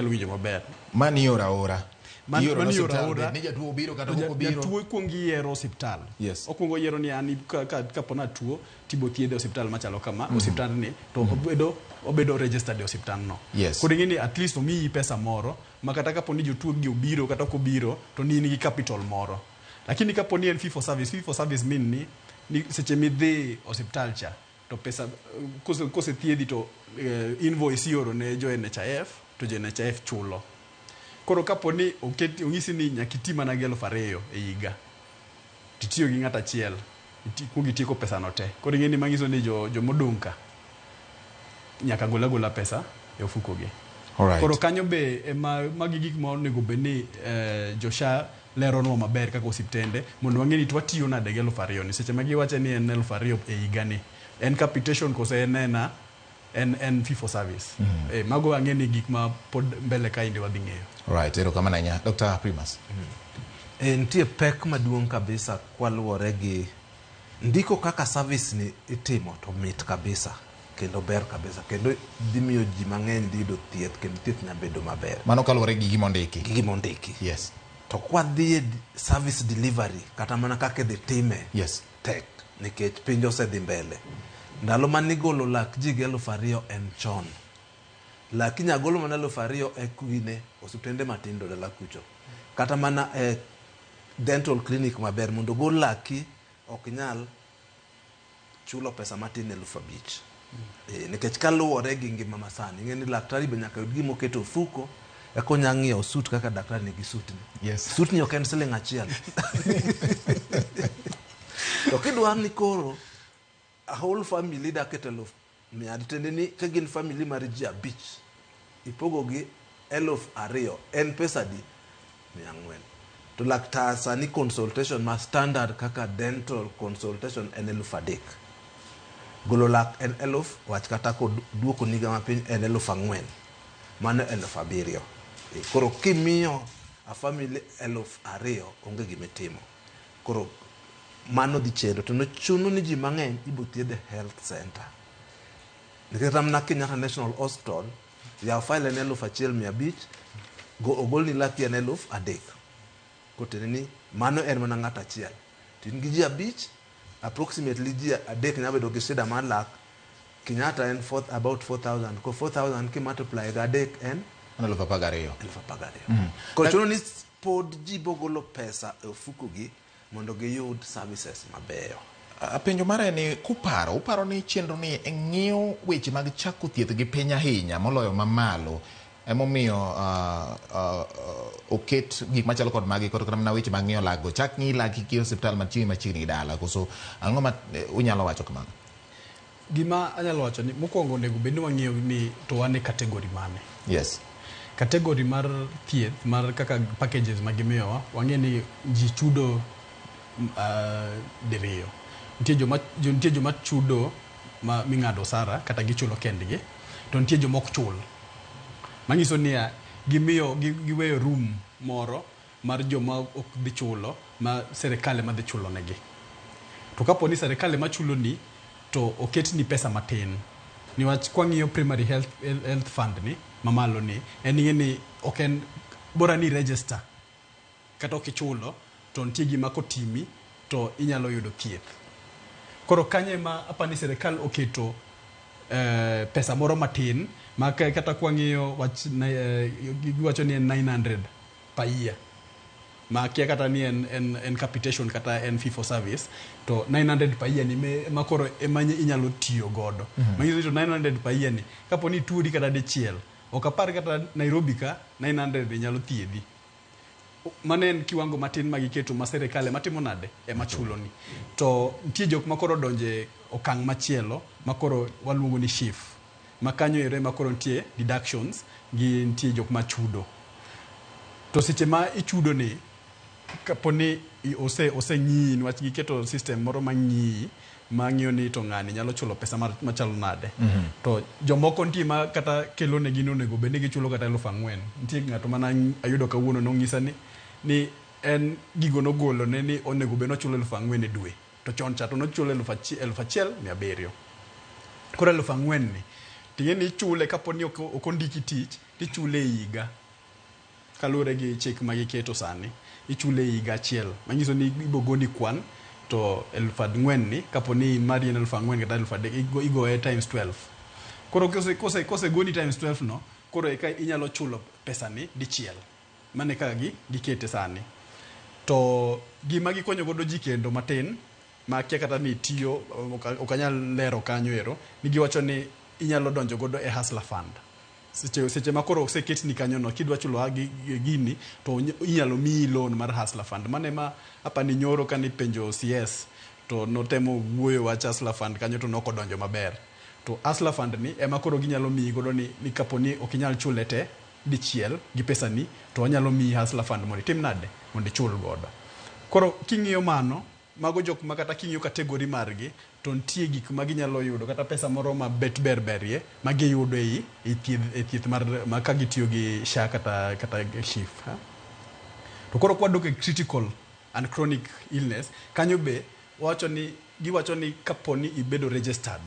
winjo maber. Mani ioro aora. Mani ioro aora. Ni jatuo obiro kata ok obiro. Jatuo kuong yiero osiptal. Yes. Okuongo yiero ni an kapo na tuo tibo thiedhe osiptal machalo kama, osiptal ni to obedo registered e osiptal no. Yes. Koro ing'e ni at least omiyi pesa moro ma kata kapo ni jotuo gi obiro kata ok obiro to ni in gi capital moro. Lakini kapo ni en fee for service, fee for service mean ni seche midhi osiptal cha to pesa kose thiedhi to invoice ioro ne jo NHIF to jo NHIF chulo. Koro kapo ni ong'isi ni nyaka iti mana gi 2000 e higa titiyo gi ng'at achiel kuong itieko pesa no te. Koro ing'e ni manyiso ni jomodong' ka nyaka gol agola pesa e ofuko gi. Alright. Koro kanyo be ema magi gik ma onego bed ni jo SHA leronwa maber kaka osiptende mondo wang'e ni to watiyo nade gi 2000 ni. Seche ma giwacho ni en 2000 e higa ni en capitation kose en fee for service. Mago ang'e ni gik ma pod mbele ka inde wadhi ng'eyo. Right, erokamano ahinya. Dr. Primus. Nitie pek maduong' kabisa kwaluwore gi ndiko kaka service ni itimo to mit kabisa kendo ber kabisa kendo dhi miyo ji mang'eny dhi yudo thieth kendo thieth nyalo bedo maber. Mano kaluwore gi gima ondiki. Gi gima ondiki. Yes. To kwadhi e service delivery kata mana kaka idhi time. Yes. Tek nikech piny osedhi mbele. Ndalo manigolo lak ji gi 2000 en chon. Lak inyalo golo mana 2000 e kwine osiptende matindo dala kucho. Kata mana e dental clinic maber mondo ogol laki ok nyal chulo pesa matin 5000. Nikech kaluwore gi ngima masani, ing'e ni daktari be nyaka yud gima oketo ofuko eka onya ng'iewo suit kaka daktari nigi suit ni. Yes. Suit ni ok en siling 1. To kidwaro ni koro a whole family dak e 100,000 tiende ni ka gin family mar ji 5 ipogo gi 2000 en pesa adi? 400. To laktar sani consultation ma standard kaka dental consultation en 3000. Golo lak en 1000, wach kata koduoko niga mapiny en 4000. Mano 7000. Koro kimiyo a family 2000 onge gima itimo. Koro mano dhi chendo to nochuno ni ji mang'eny ibo thiedh e health center. Nikech mana Kenyatta National Hospital yaw file en 1500, ogolni laki en 3000. Kotene ni mano en mana ng'ato achiel. To in gi ji 5, approximately ji 3 nyalo bedo gi shida mar lak. Kenyatta en about 4000. Ko 4000 ki multiply gi 3 en 12,000. 12,000. Koro chuno ni pod ji bogolo pesa e ofuko gi mondo giyud services mabeyo. Penjo mara ni kuparo, uparo ni chenro ni ng'iyo weche mag chako thieth gi piny ahinya moloyo mamalo emomiyo oket gik machalo kod magi kod kata mana weche mag ng'iyo lak go chak ng'i lak gi osiptal mantie machiegni gi dala koso ang'o ma unyalo wacho kamano? Gima anyalo wacho ni mokwongo onego bed ni wang'iyo ni to wan e category mane. Yes. Category mar thieth mar kaka packages ma gimiyowa wang'e ni ji chudo diriyo. Nitie joma chudo ma ming'ado osara kata gichulo kendgi to nitie joma ok chul. Manyiso niya gimiyo giweyo room moro mar joma ok dhi chulo ma serikal ema dhi chulo negi. To kapo ni serikal ema chulo ni to oketni pesa matin. Niwach kwang'iyo primary health fund ni mamalo ni en ing'e ni ok en bora ni register kata ok ichulo to nitie gima kotimi to inyalo yudo thieth. Koro kanyo ema apani sirikal oketo pesa moro matin ma kata kwang'iyo wach giwacho ni en 900 per year, ma akia kata ni en capitation kata en fee for service, to 900 per year ni ma koro ema inyalo tiyo godo. Manyiso ni to 900 per year ni kapo ni ituori kata dichiel, ok apar kata Nairobi ka 900 nyalo thiedhi. Mano en kiwango matin ma giketo ma sirikal ema timo nade, ema chulo ni. To nitie jok ma koro donje okang' machielo ma koro waluongo ni SHIF, ma kanyo ero ema koro nitie deductions gi nitie jok ma chudo. To seche ma ichudo ni, kapo ni oseng'iyi, niwach giketo system moro mang'iyi, mang'iyo ni to ng'ani nyalo chulo pesa machalo nade. To jomoko nitie ma kata kelo negi ni onego bed ni gichulo kata 4,000. Nitie ng'ato mana ayudo kawuono nong'isa ni en gigo nogolo ne ni onego bed ni ochulo 4,000 e dwe. To chon cha to nochulo 1,700. Koro 4,000 ni, ting'e ni ichule kapo ni ok ondiki tich, tichule e higa. Kaluwore gi chik ma giketo sani, ichule e higa achiel. Manyiso ni ibo goni kwan to 4,000 ni, kapo ni mari en 4,000 kata 3,000, igoye times 12. Koro kose goni times 12 no, koro eka inyalo chulo pesa ni dichiel. Mano e kaka gikete sani. To gima gikonyo godo ji kendo matin, ma akia kata ni tiyo, ok anyal lero kanyo ero, ni giwacho ni inyalo donjo godo e Hustler Fund. Seche ma koro oseketni kanyo no, kidwa chulo gini, to inyalo miyi loan mar Hustler Fund. Mano ema apani nyoro kane ipenjo CS, to notemo wuoyo wach Hustler Fund kanyo to nokodonjo maber. To Hustler Fund ni ema koro ginyalo miyi godo ni kapo ni ok inyal chule te dichiel gi pesani, to wanyalo miyi Hustler Fund mondo itim nade, mondo ichul godo. Koro king'iyo mano, mago jok ma kata king'iyo category margi, to nitie gik ma ginyalo yudo kata pesa moro ma bet ber berie ma giyudo e thieth mar ma ka gitiyo gi SHA kata SHIF. To koro kwadok e critical and chronic illness, kanyo be giwacho ni kapo ni ibedo registered,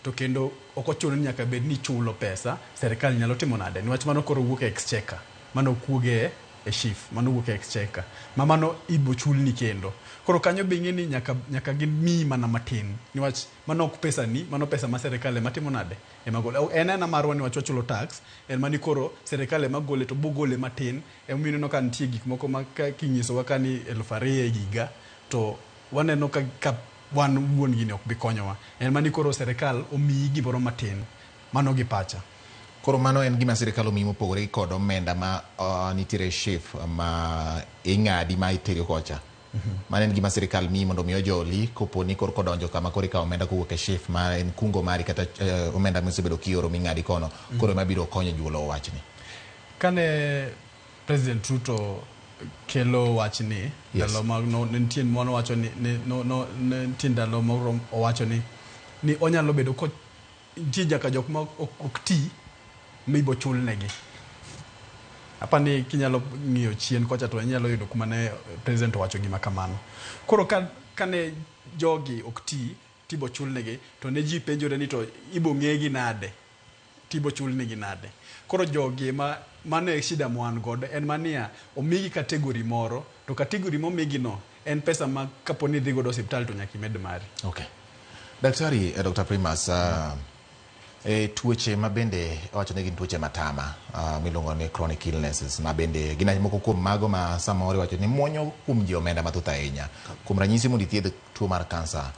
to kendo ok ochuno ni nyaka bed ni ichulo pesa, serikal nyalo timo nade? Niwach mano koro wuok e exchequer, mano ok wuog e SHIF, mano wuok e exchequer, ma mano ibo chulni kendo. Koro kanyo be ing'e ni nyaka gimiyi mana matin, niwach mano ok pesa ni, mano pesa ma serikal ema timo nade, ema golo. En ena marwa niwach wachulo tax, en mani koro serikal ema gole to bogole matin, emomiyo ineno ka nitie gik moko ma kinyisowa ka ni 2,000 e higa, to waneno ka wan wuon gini ok bi konyowa. En mani koro serikal omiyi gimoro matin, mano gi pacha. Koro mano en gima sirikal omiyi mopogore kod omenda ma nitiere SHIF ma ing'adi ma itero kocha. Mano en gima sirikal miyi mondo mi ojoli kopo ni koro kodonjo kama koro ikawo omenda kowuok e SHIF ma en kungo mari kata omenda misebedo kioro ming'adi kono, koro ema biro konyo juolo wachni. Kane President Ruto kelo wachni, ndalo ma nitie mano wacho ni nitie ndalo moro owacho ni onyalo bedo ko nitie nyaka jok ma ok ti mibo chulnegi. Apani kinyalo ng'iyo chien kocha to inyalo yudo kuma ne president owacho gima kamano. Koro kane jogi ok ti tibo chulnegi, to ne ji penjore ni to ibo ng'egi nade, tibo chulnegi nade. Koro jogi ma mano e shida ma wan godo, en mania omigi category moro, to category momigi no en pesa ma kapo ni idhi godo osiptal to nyaka imed mari. Okay. Daktari, Dr. Primus, tuoche ma bende owacho ni gin tuoche matama, miluongo ni chronic illnesses, ma bende gin moko kuom mago ma samoro iwacho ni muonyo kuom ji omenda mathoth ahinya. Kuom ranyisi mondo ithiedh tuo mar kansa,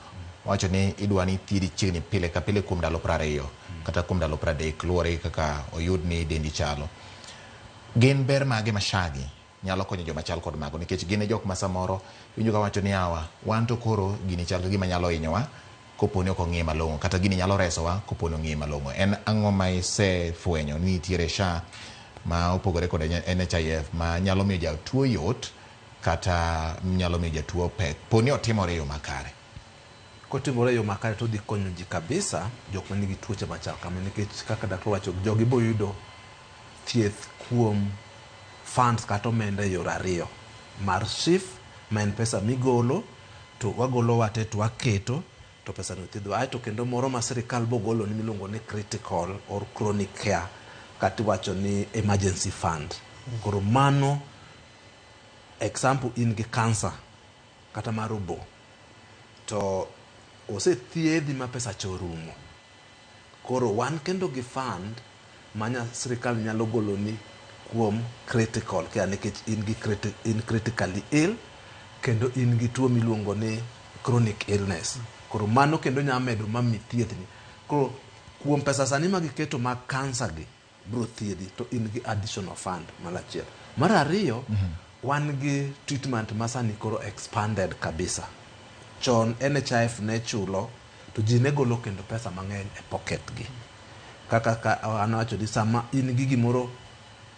wacho ni idwa ni ithiedhi chiegni pile ka pile kuom ndalo 20 kata kuom ndalo 30 luwore gi kaka oyud ni dendi chalo. Gin ber mage ma SHA gi nyalo konyo joma chal kod mago, nikech gin e jok ma samoro winjo ka wacho ni awa wan to koro gini chal ka gima nyalo hinyowa kopo ni ok ong'iye malong'o, kata gini nyalo resowa kopo ni ong'iye malong'o. En ang'o ma isefwenyo ni nitiere SHA ma opogore kod NHIF ma nyalo miyo jatuo yot kata nyalo miyo jatuo pek po ni otimore e yo makare? Kotimore e yo makare to odhi konyo ji kabisa, jok manigi tuoche machal kama, nikech kaka daktari wacho, jogi bo yudo thieth kuom funds kata omenda e yore ariyo, mar SHIF ma en pesa migolo to wagolo wate to waketo to pesa no thiedho. Aeto kendo moro ma sirikal bogolo ni miluongo ni critical or chronic care, kata iwacho ni emergency fund. Koro mano Example, in gi kansa kata mar obo to osethiedhi ma pesa cha orumo, koro wan kendo gi fund ma sirikal nyalo goloni kuom critical care nikech in gi in critically ill kendo in gi tuo miluongo ni chronic illness. Koro mano kendo nyalo medo mami thiethni. Koro kuom pesa sani ma giketo mag kansa gi bro thiedhi to in gi additional fund mar achiel. Mar ariyo, wan gi treatment ma sani koro expanded kabisa. Chon NHIF ne chulo to ji ne golo kendo pesa mang'eny e pocket gi. Kaka ka an awacho ni sama in gi gimoro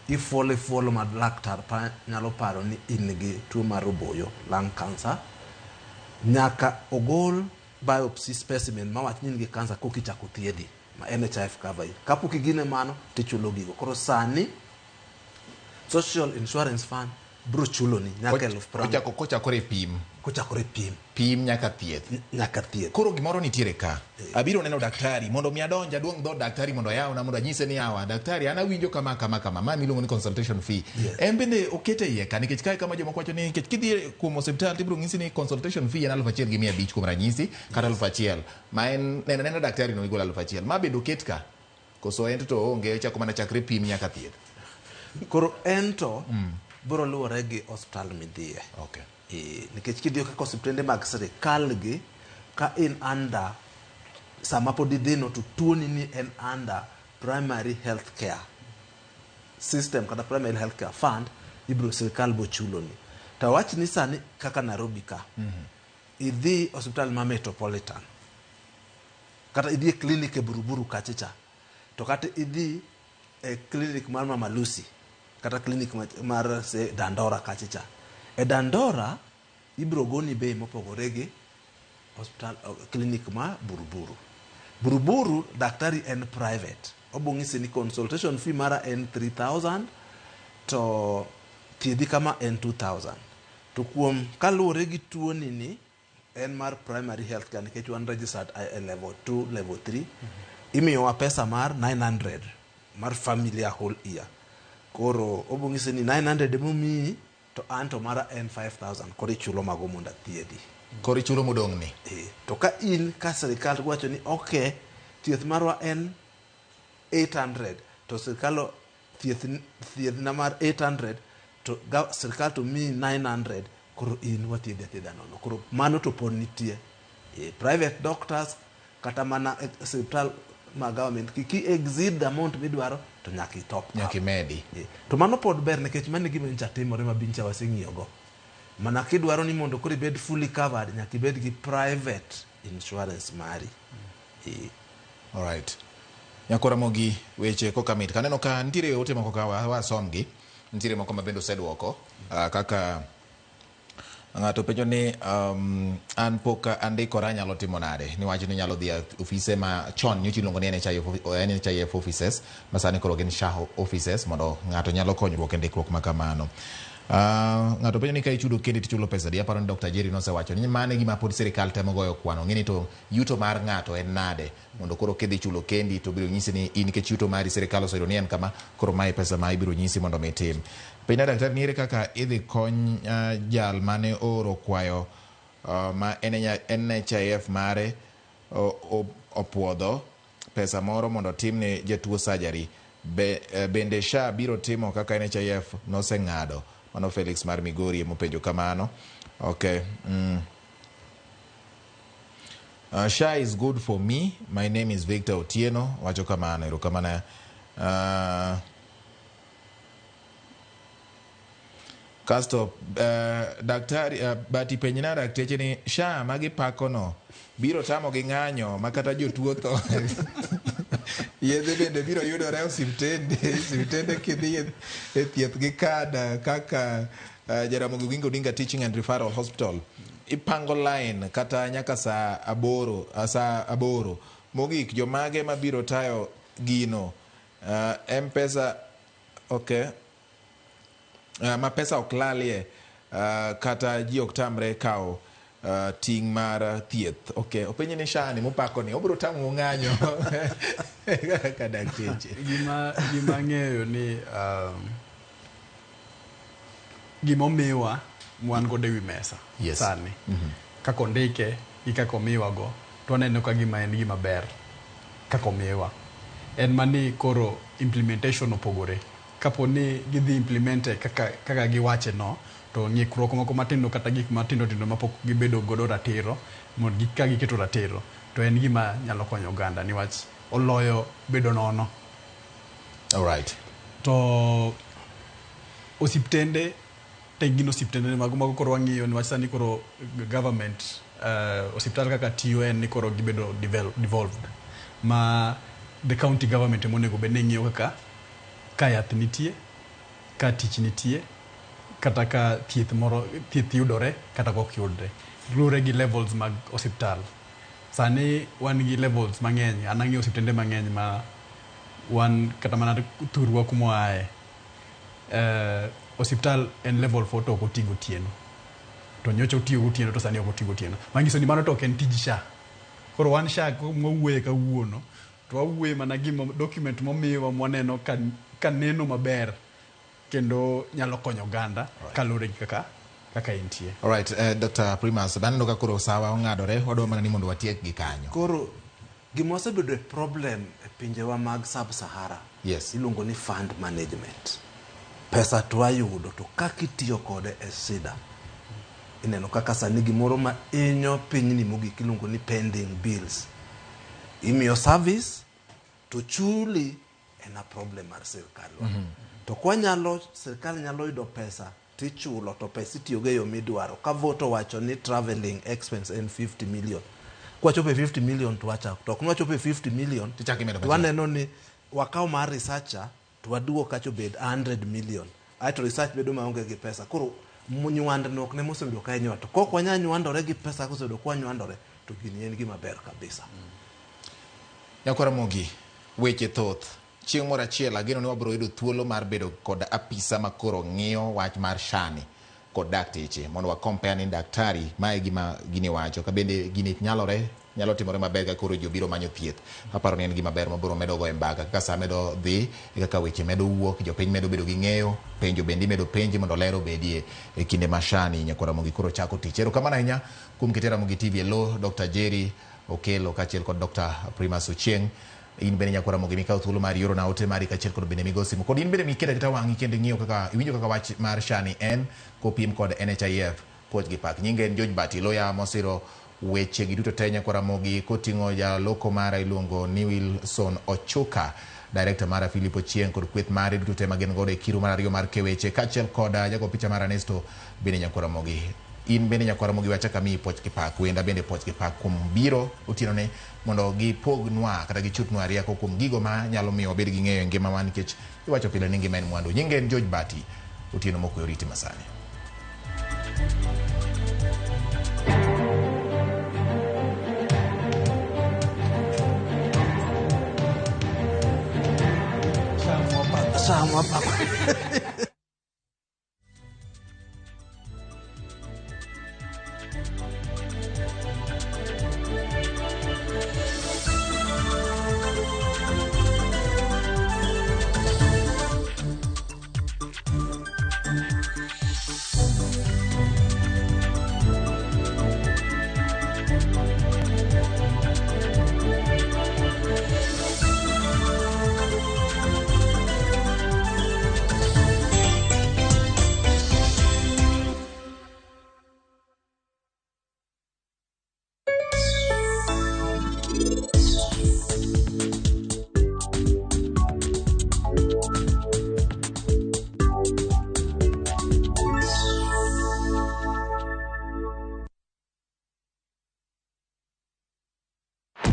ifuolo ifuolo ma laktar nyalo paro ni in gi tuo mar oboyo, lung cancer, nyaka ogol biopsy specimen mawach ni in gi cancer koka ichako thiedhi ma NHIF cover i. Kapok igine mano tichulo gigo. Koro sani Social Insurance Fund bro chuloni nyaka 40,000. Kochakore e pim. Kochakore pim. Pim nyaka thieth. Nyaka thieth. Koro gimoro nitiere ka. Abiro neno daktari mondo mi adonj aduong' dhood daktari mondo oyawna mondo anyise ni yawa daktari an awinjo kama kama kama ma miluongo ni consultation fee. En bende okete iye ka nikech kae kama jomoko wacho ni nikech kidhi kuom osiptal tibiro ng'isi ni consultation fee en 1500 kuom ranyisi kata 1000 ma en neno nena daktari no igolo 1000 ma bende oket ka koso en to onge ochako mana chakre pim nyaka thieth. Koro en to biro luwore gi osiptal midhiye. Okay. Nikech kidhiyo kaka osiptende mag sirikal gi ka in under sama pod idhino to tuoni ni en under primary health care system kata primary health care fund, ibiro sirikal bo chuloni. To awach ni sani kaka Nairobi ka, idhi osiptal ma Metropolitan kata idhi e clinic e Buruburu kacha cha, to kata idhi e clinic mar Mama Lucy kata clinic mar se Dandora kacha cha. E Dandora ibiro goni bei mopogore gi hospital clinic ma Buruburu. Buruburu daktari en private. Obo ng'isi ni consultation fee mara en 3000 to thiedhi kama en 2000. To kuom kaluwore gi tuoni ni en mar primary health care nikech wan registered e level 2, level 3. Imiyowa pesa mar 900 mar familia whole year. Koro obo ng'isi ni 900 emomiyi to an to mara en 5000 koro ichulo mago mondo athiedhi. Koro ichulo modong' ni. To ka in ka sirikal wacho ni okay, thieth marwa en 800 to sirikal thiethna mar 800 to sirikal to miyi 900 koro in wathiedhi athiedha nono. Koro mano to pod nitie. Private doctors kata mana sirikal ma government kik i exceed the amount midwaro to nyaka i top up. Nyaka imedi. To mano pod ber nikech mano e gima nyocha timore ma be nyocha waseng'iyogo. Mana kidwaro ni mondo koro ibed fully covered nyaka ibed gi private insurance mari. Alright. Nyakora Ramogi weche koka mit. Kaneno ka nitiere ote moko ka wasomgi. Nitiere moko ma bende oseduoko kaka ng'ato penjo ni an pok andikora anyalo timo nade? Niwach ni inyalo dhi e ofise ma chon nyocha iluongo ni NHIF offices ma sani koro gin SHA offices mondo ng'ato nyalo konyruok e ndikruok ma kamano. Ng'ato penjo ni ka ichudo kendi tichulo pesa adi? Aparo ni Dr. Jerry nosewacho ni mano e gima pod sirikal temo goyo kwano. Ng'e ni to yuto mar ng'ato en nade? Mondo koro kidhi chulo kendi to biro nyisi ni in nikech yuto mari sirikal oseyudo ni en kama, koro mae pesa ma ibiro nyisi mondo mi itim. Penj na daktari ni ere kaka idhi kony jal mane ooro kwayo ma NHIF mare opuodho pesa moro mondo otimne jatuo surgery. Bende SHA biro timo kaka NHIF noseng'ado? Mano Felix mar Migori emopenjo kamano. Okay. SHA is good for me. My name is Victor Otieno. Wacho kamano, erokamano. Kasto daktari bati penjna dakteche ni SHA magi pakono biro tamo gi ng'anyo ma kata jotuo tho. Yedhe bende biro yudore e osiptende kidhi e thieth gi kad kaka Jaramogi Oginga Odinga Teaching and Referral Hospital. Ipango line kata nyaka saa aboro. Mogik jomage mabiro tayo gino M-Pesa okay. Ma pesa ok lalie kata ji ok tamre kawo ting' mar thieth. Okay, openji ni SHA ni mupako ni obiro tamo ng'anyo kaka dakteche. Gima ang'eyo ni gimomiwa mwan godo ewi mesa Yes. sani kaka ondike gi kaka omiwago to waneno ka gima en gima ber kaka omiwa en mani koro implementation opogore kapo ni gidhi implemente kaka giwache no to ng'ikruok moko matindo kata gik matindo tindo mapok gibedo godo ratiro mondo ka giketo ratiro to en gima nyalo konyo oganda niwach oloyo bedo nono. All right. To osiptende te gin osiptende mago koro wang'iyo niwach sani koro government osiptal kaka tiyo en ni koro gibedo devolved ma the county government ema onego bed ni ng'iyo kaka ka yath nitie, ka tich nitie, kata ka thieth moro thieth yudore kata ok yudre. Luwore gi levels mag osiptal. Sani wan gi levels mang'eny, an ang'eyo osiptende mang'eny ma wan kata mana thurwa kuma waaye. Osiptal en level 4 to ok oti gotieno. To nyocha otiyo gotieno to sani ok oti gotieno. Manyiso ni mano to ok en tij SHA. Koro wan SHA mwawuoye kawuono, to wawuoye mana gima document momiwa mwaneno ka neno maber kendo nyalo konyo oganda kaluwore gi kaka entie. All right, Dr. Primus, aneno ka koro sawa ong'adore, wadwa mana ni mondo watiek gi kanyo. Koro gima osebedo e problem e pinjewa mag sub-Sahara Yes. iluongo ni fund management. Pesa to wayudo to kaka itiyo kode e shida. Ineno kaka sani gimoro ma inyo pinyni mogik iluongo ni pending bills. Imiyo service to chuli en a problem mar sirkal. To kwanyalo sirkal nyalo yudo pesa tichulo to pesa itiyogo e yo midwaro. Ka vote owacho ni travelling expense en 50 million. Kwachopo e 50 million to wachako. To ok nwachopo e 50 million Tichako imedo to waneno ni wakaw mar researcher to waduok kacha obed 100 million. Aeto research bedo maonge gi pesa. Koro nywandruok ne mosebedo ka hinyowa. To kok wanyal nywandore gi pesa kosebedo ka wanywandore to gini en gima ber kabisa. Nyakwar Ramogi, weche thoth. Chieng' moro achiel ageno ni wabiro yudo thuolo mar bedo kod apisa makoro ng'iyo wach mar SHA ni kod dakteche mondo wa compare ni daktari mae gima gini wacho ka bende gini nyalore nyalo timore maber ka koro ji obiro manyo thieth. Aparo ni en gima ber mabiro medo goyo mbaka kaka sa medo dhi e kaka weche medo wuok jopiny medo bedo gi ng'eyo penjo bende imedo penji mondo ler obedie e kinde ma SHA ni Nyakwar Ramogi koro chako tich. Erokamano ahinya kuom kete Ramogi TV e lo Dr. Jerry Okelo kaachiel kod Dr. Primus Ochieng. In bende Nyakwar Ramogi mikawo thuolo mar yorona ote mari kaachiel kod bende migo simu. Kod in bende miketa kata wang'i kendo ing'iyo kaka iwinjo kaka wach mar SHA ni en kopim kod NHIF puoch gi pak. Nyinge en George Bati loya mosiro weche gi duto te Nyakwar Ramogi koting'o jaloko mara iluongo ni Wilson Ochuka, director mara Philip Ochieng kod kweth mare duto te magin godo e kiru mar ariyo mar keweche kaachiel kod jago picha mar Ernesto bende Nyakwar Ramogi. In bende Nyakwar Ramogi wachak amiyi puoch gi pak, wenda bende puoch gi pak kuom biro otieno ne mondo gipognwa kata gichutnwa rieko kuom gigo ma nyalo miyo wabed gi ng'eyo e ngimawa nikech iwacho pile ni ngima en mwandu. Nyinge en George Bati, otieno mokwe oriti masani. Sama papa.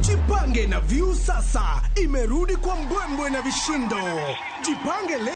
Jipange na Viusasa imerudi kwa mbwembwe na vishindo. Jipange leo.